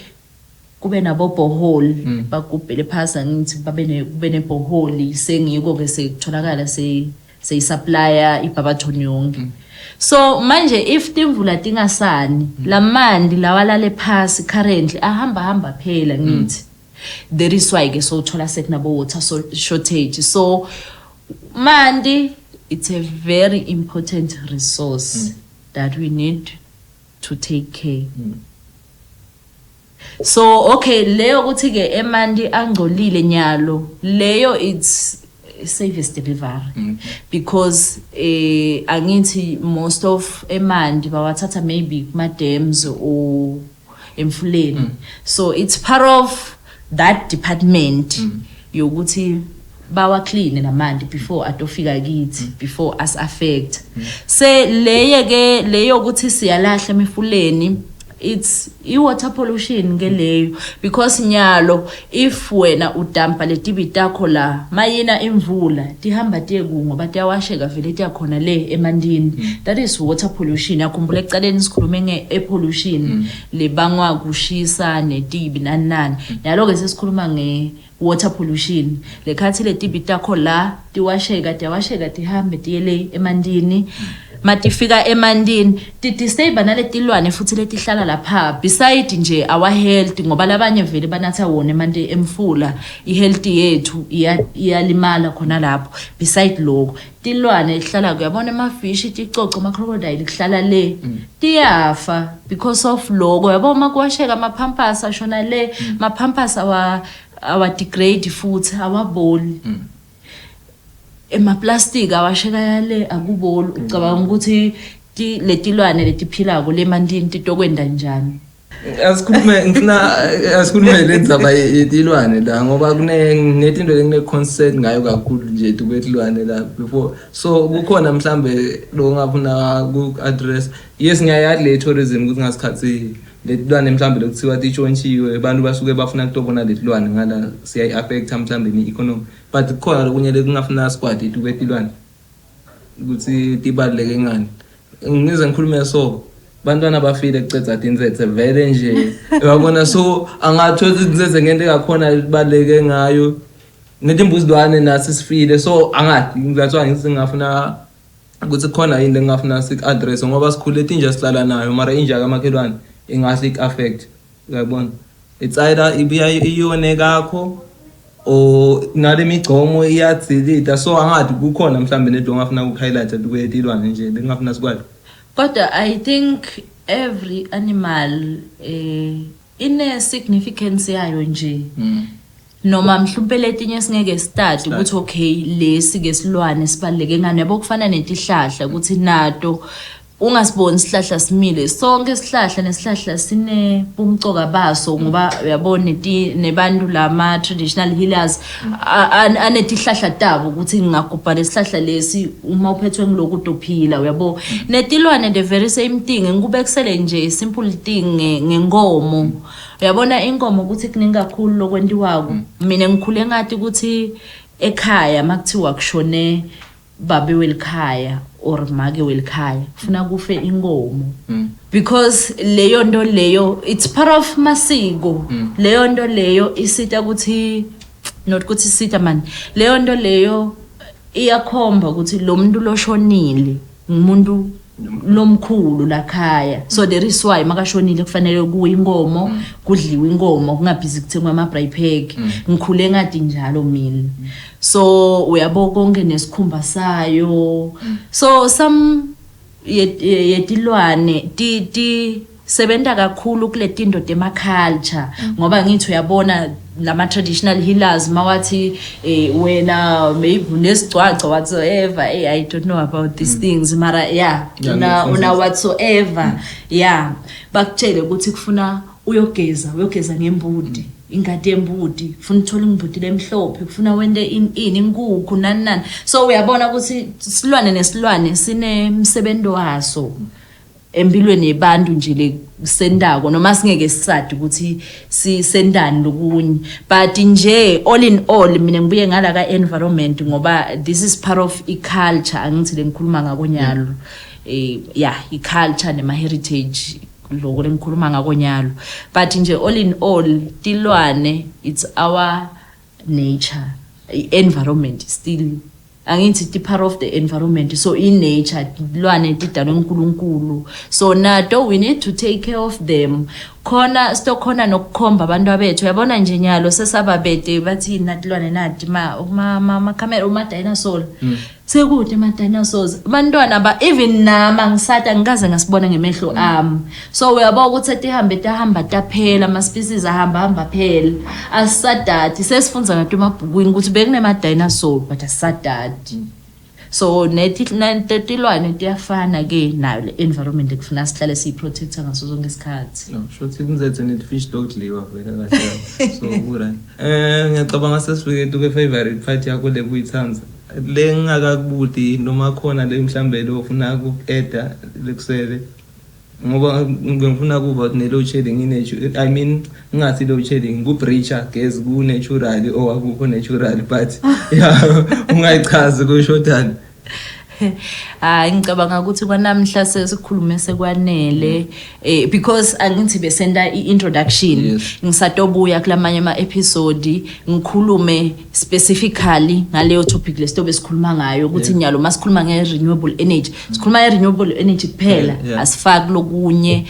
kube nabo borehole, bagubhele phasi, angithi, babe ne kube ne borehole, sengiko ke sekutholakala se seyisupplya iBarberton yonke. So manje if timvula tingasani, lamanti lawa lale phasi currently ahamba hamba phela, ngithi there is why ke so uthola sekunabo water shortage. So mandi, it's a very important resource that we need to take care. So okay, leyo ukuthi ke emanti angcolile nyalo, leyo it's service delivery, because angithi most of emanti bawathatha maybe kuma dams or emfuleni. So it's part of that department yokuthi bawa clean lamanti before atofika kithi, before as affect. Se leye ke leyo ukuthi siyalahla emifuleni, it's i-water pollution ke leyo, because nyalo if wena udampa letibi takho la, mayina imvula tihamba tiye ku ngoba tiyawasheka vele, tiyakhona le emandini. That is water pollution. Yakhumbula ekucaleni sikhulume nge-air pollution lebangwa kushisa netibi nani nani. Nyalo ke sesikhuluma nge water pollution, lekhathi letibi takho la tiwasheka, tiyawasheka, tihambe tiye le emandini. Matifika emandini tidisturba naletilwane futhi letihlala lapha, beside nje our health, ngoba labanye vele banatha wona emanti emfula, i-health yethu iyalimala khona lapho. Beside lokho, tilwane lihlala, kuyabona amafishi, ticoco, ama-crocodile kuhlala le, tiyafa because of loko, yabo. Uma kuwasheka ama-pampers ashona le, ma-pampers awa degrade futhi awaboli. Emaplastic awasheka yale, akuboli. Ucabanga ukuthi letilwane letiphilako lemantini titokwenda njani? Asikhulume, ngifuna asikhulume le ndzaba yetilwane la, ngoba kune netinto lengine concern ngayo kakhulu nje tukwetilwane la before. So kukhona mhlambe lo ngafuna ku address? Yes, ngiyayati le tourism, ukuthi ngasikhathi letilwane mhlambe lokuthiwa titshontshiwe, abantu basuke bafuna kutobona letilwane, ngala siyayi-affecta mhlambe ne-economy, but kukhona lokunye lekungafuna sikwati tukwetilwane ukuthi tibaluleke ngani. Ngize ngikhulume, so bantwana bafile kucedza tintsetse vele nje, uyabona. So angathola ukuthi tintsetse ngento engakhona libaluleke ngayo, netimbuzilwane nathi sifile. So angathi ngizathwa ngithi ngingafuna ukuthi khona yini lengingafuna sik-address, ngoba sikhule tinja sihlala nayo, mara inja kamakhelwane ingahle ik-affect, uyabona. It's either ibuya iyone kakho or nale migcomo iyadzilita. So angathi kukhona mhlambe nento ongafuna uku-highlight tukwetilwane nje lengingafuna sikwazi. Kodwa I think every animal ine significance yayo nje, noma mhlawumbe letinye singeke start ukuthi okay, lesi ke silwane sibaluleke ngani, yabo. Kufana netihlahla, ukuthi nato ungasiboni isihlahla simile sonke, isihlahla nesihlahla sine bumcoka baso, ngoba uyabona nebantu lama traditional healers anetihlahla tabo, ukuthi ngingagubha lesihlahla lesi, uma uphethwe ngiloku utophila, uyabo. Netilwane the very same thing. Ngikubekisele nje simple thing ngenkomo, uyabona inkomo ukuthi kuningi kakhulu lokwentiwako. Mina ngikhule ngathi ukuthi ekhaya makuthiwa kushone babe welikhaya or make welikhaya, kufuna kufe inkomo, because leyo nto leyo, it's part of masiko. Leyo nto leyo isita ukuthi, not ukuthi isita man, leyo nto leyo iyakhomba ukuthi lo muntu loshonile ngumuntu lomkhulu lakhaya. So there is why makashonile kufanele kuwe inkomo, kudliwe inkomo, kungabhizi kuthengwa ama-braai pack. Ngikhule ngadi njalo mina. So uyabo, konke nesikhumba sayo. So some yetilwane ti sebenta kakhulu kule tinto tema-culture, ngoba ngithi uyabona lama traditional healers mawathi wena maybe unesigcwagcwa whatsoever, I don't know about these things, mara yeah, Yeah, una ngiyakufundisa. una whatsoever, yeah, bakutshele ukuthi kufuna uyogeza ngembuti, ingadi yembuti, kufuna uthole imbuti lemhlophe, kufuna wente ini, inkukhu, nani nani. So uyabona ukuthi silwane nesilwane sinemsebenzi waso empilweni yebantu nje le sendako, noma singeke sisadi ukuthi sisendani lokunye, but nje all in all mina ngibuye ngala ka environment, ngoba this is part of i-culture, angithi lengikhuluma ngako nyalo, yeah, i-culture nema heritage lokho lengikhuluma ngako nyalo. But nje all in all, tilwane, it's our nature, i-environment still, angithi ti part of the environment. So in nature tilwane tidalwe uNkulunkulu, so nato we need to take care of them, khona sitokhona nokukhomba abantu abethu. Uyabona nje nyalo sesababede bathi natilwane nati ma camera, uma dinosaur, sekude ama dinosaurs, abantwana ba even nama ngisata ngikaze ngasibona ngemehlo ami. So uyabona ukuthi etihambe tahamba taphela, ama species ahamba hamba phela, asisadati. Sesifunza ngato emabhukwini ukuthi bekunema dinosaur, but asisadati. So netilwane tiyafana ke nayo le environment, ekufuna sihlale siyiprotecta ngaso sonke isikhathi. No, shuthi kunzethe net-fish dog dliwa vele kahle, so ku-right. Ngiyacabanga sesifike tuke favorite part yakho le kuyithanza le ngingakakubuti, noma khona le mhlambe lo ufuna ku-eda lekusele, ngoba ngifuna kuva ukuthi ne-load shedding ine, I mean, ngingathi load shedding ku-breacha gezi ku-natural or akukho natural, but yeah, ungayichazi kushodani. Hayi, ngicabanga ukuthi kwanamhla sesikhulume sekwanele, because angithi besenda i-introduction. Ngisatobuya kulamanye ama-episode ngikhulume specifically ngaleyo topic lesitobe sikhuluma ngayo, ukuthi nyalo masikhuluma nge-renewable energy, sikhuluma nge-renewable energy kuphela, asifaki lokunye.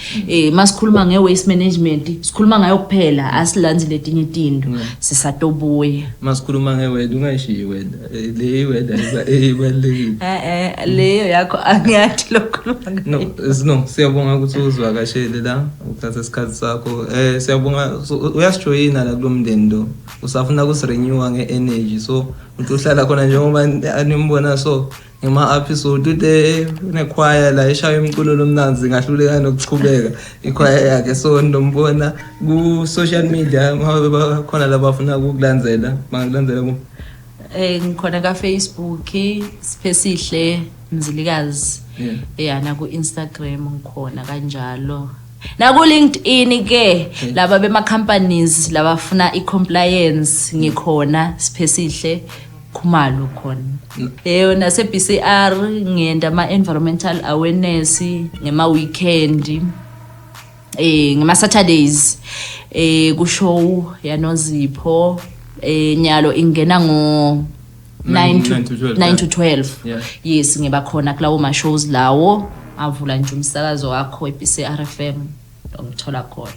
Masikhuluma nge-waste management, sikhuluma ngayo kuphela, asilanzi letinye tinto. Sisatobuya. Masikhuluma nge-weather, ungayishiyi weather. Le i-weather ibalulekile. Leyo yakho angiyathi lokhuluma No, ngayo. No, siyabonga ukuthi uzivakashele la, uthathe isikhathi sakho. Siyabonga. So, uyasijoyina la kulomndeni lo. Usafuna kusirenewa nge-energy. So, uthi uhlala khona njengoba animbona so. Ngema-episode ute unekhwaya la eshaya umculo lomnandzi, ngahluleka nokuchubeka ikhwaya yakhe. So ndombona ku-social media, ngabe bakhona labafuna ukukulandzela, bangakulandzela ku? Ngikhona ka Facebook, Siphesihle Mzilikazi. Yeah, na ku Instagram ngikhona kanjalo. Na ku LinkedIn ke, laba bema companies labafuna i compliance, ngikhona, Siphesihle Khumalo khona. Nase BCR ngiyenda ama environmental awareness ngema weekend. Ngema Saturdays ku show yaNozipho, nyalo ingena ngo 9 to 9 to 12, 9 to 12. Yes, ngiba khona kulawo ma shows lawo, avula nje umsakazo wakho eBCR FM, ngithola khona.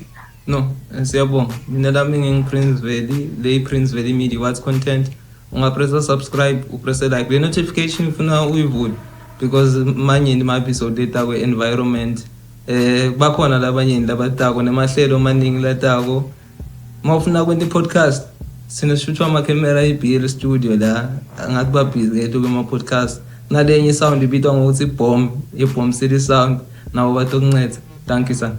No, siyabonga. Mina lami ngingu-Prince Valley, le Prince Valley Media What's Content. Ungapressa subscribe, upresse like. Le notification ufuna uyivule because manyeni ma episode etako environment. Bakhona labanyeni labatako nemahlelo maningi latako. Mawufuna kwenta i-podcast, sineshuthwa ama-camera e-BL studio la, ngathi ba busy ngethu kuma podcast. Nalenye sound ibitwa ngokuthi bomb, i-Bomb City Sound, nabo batokunceda. Thank you, son.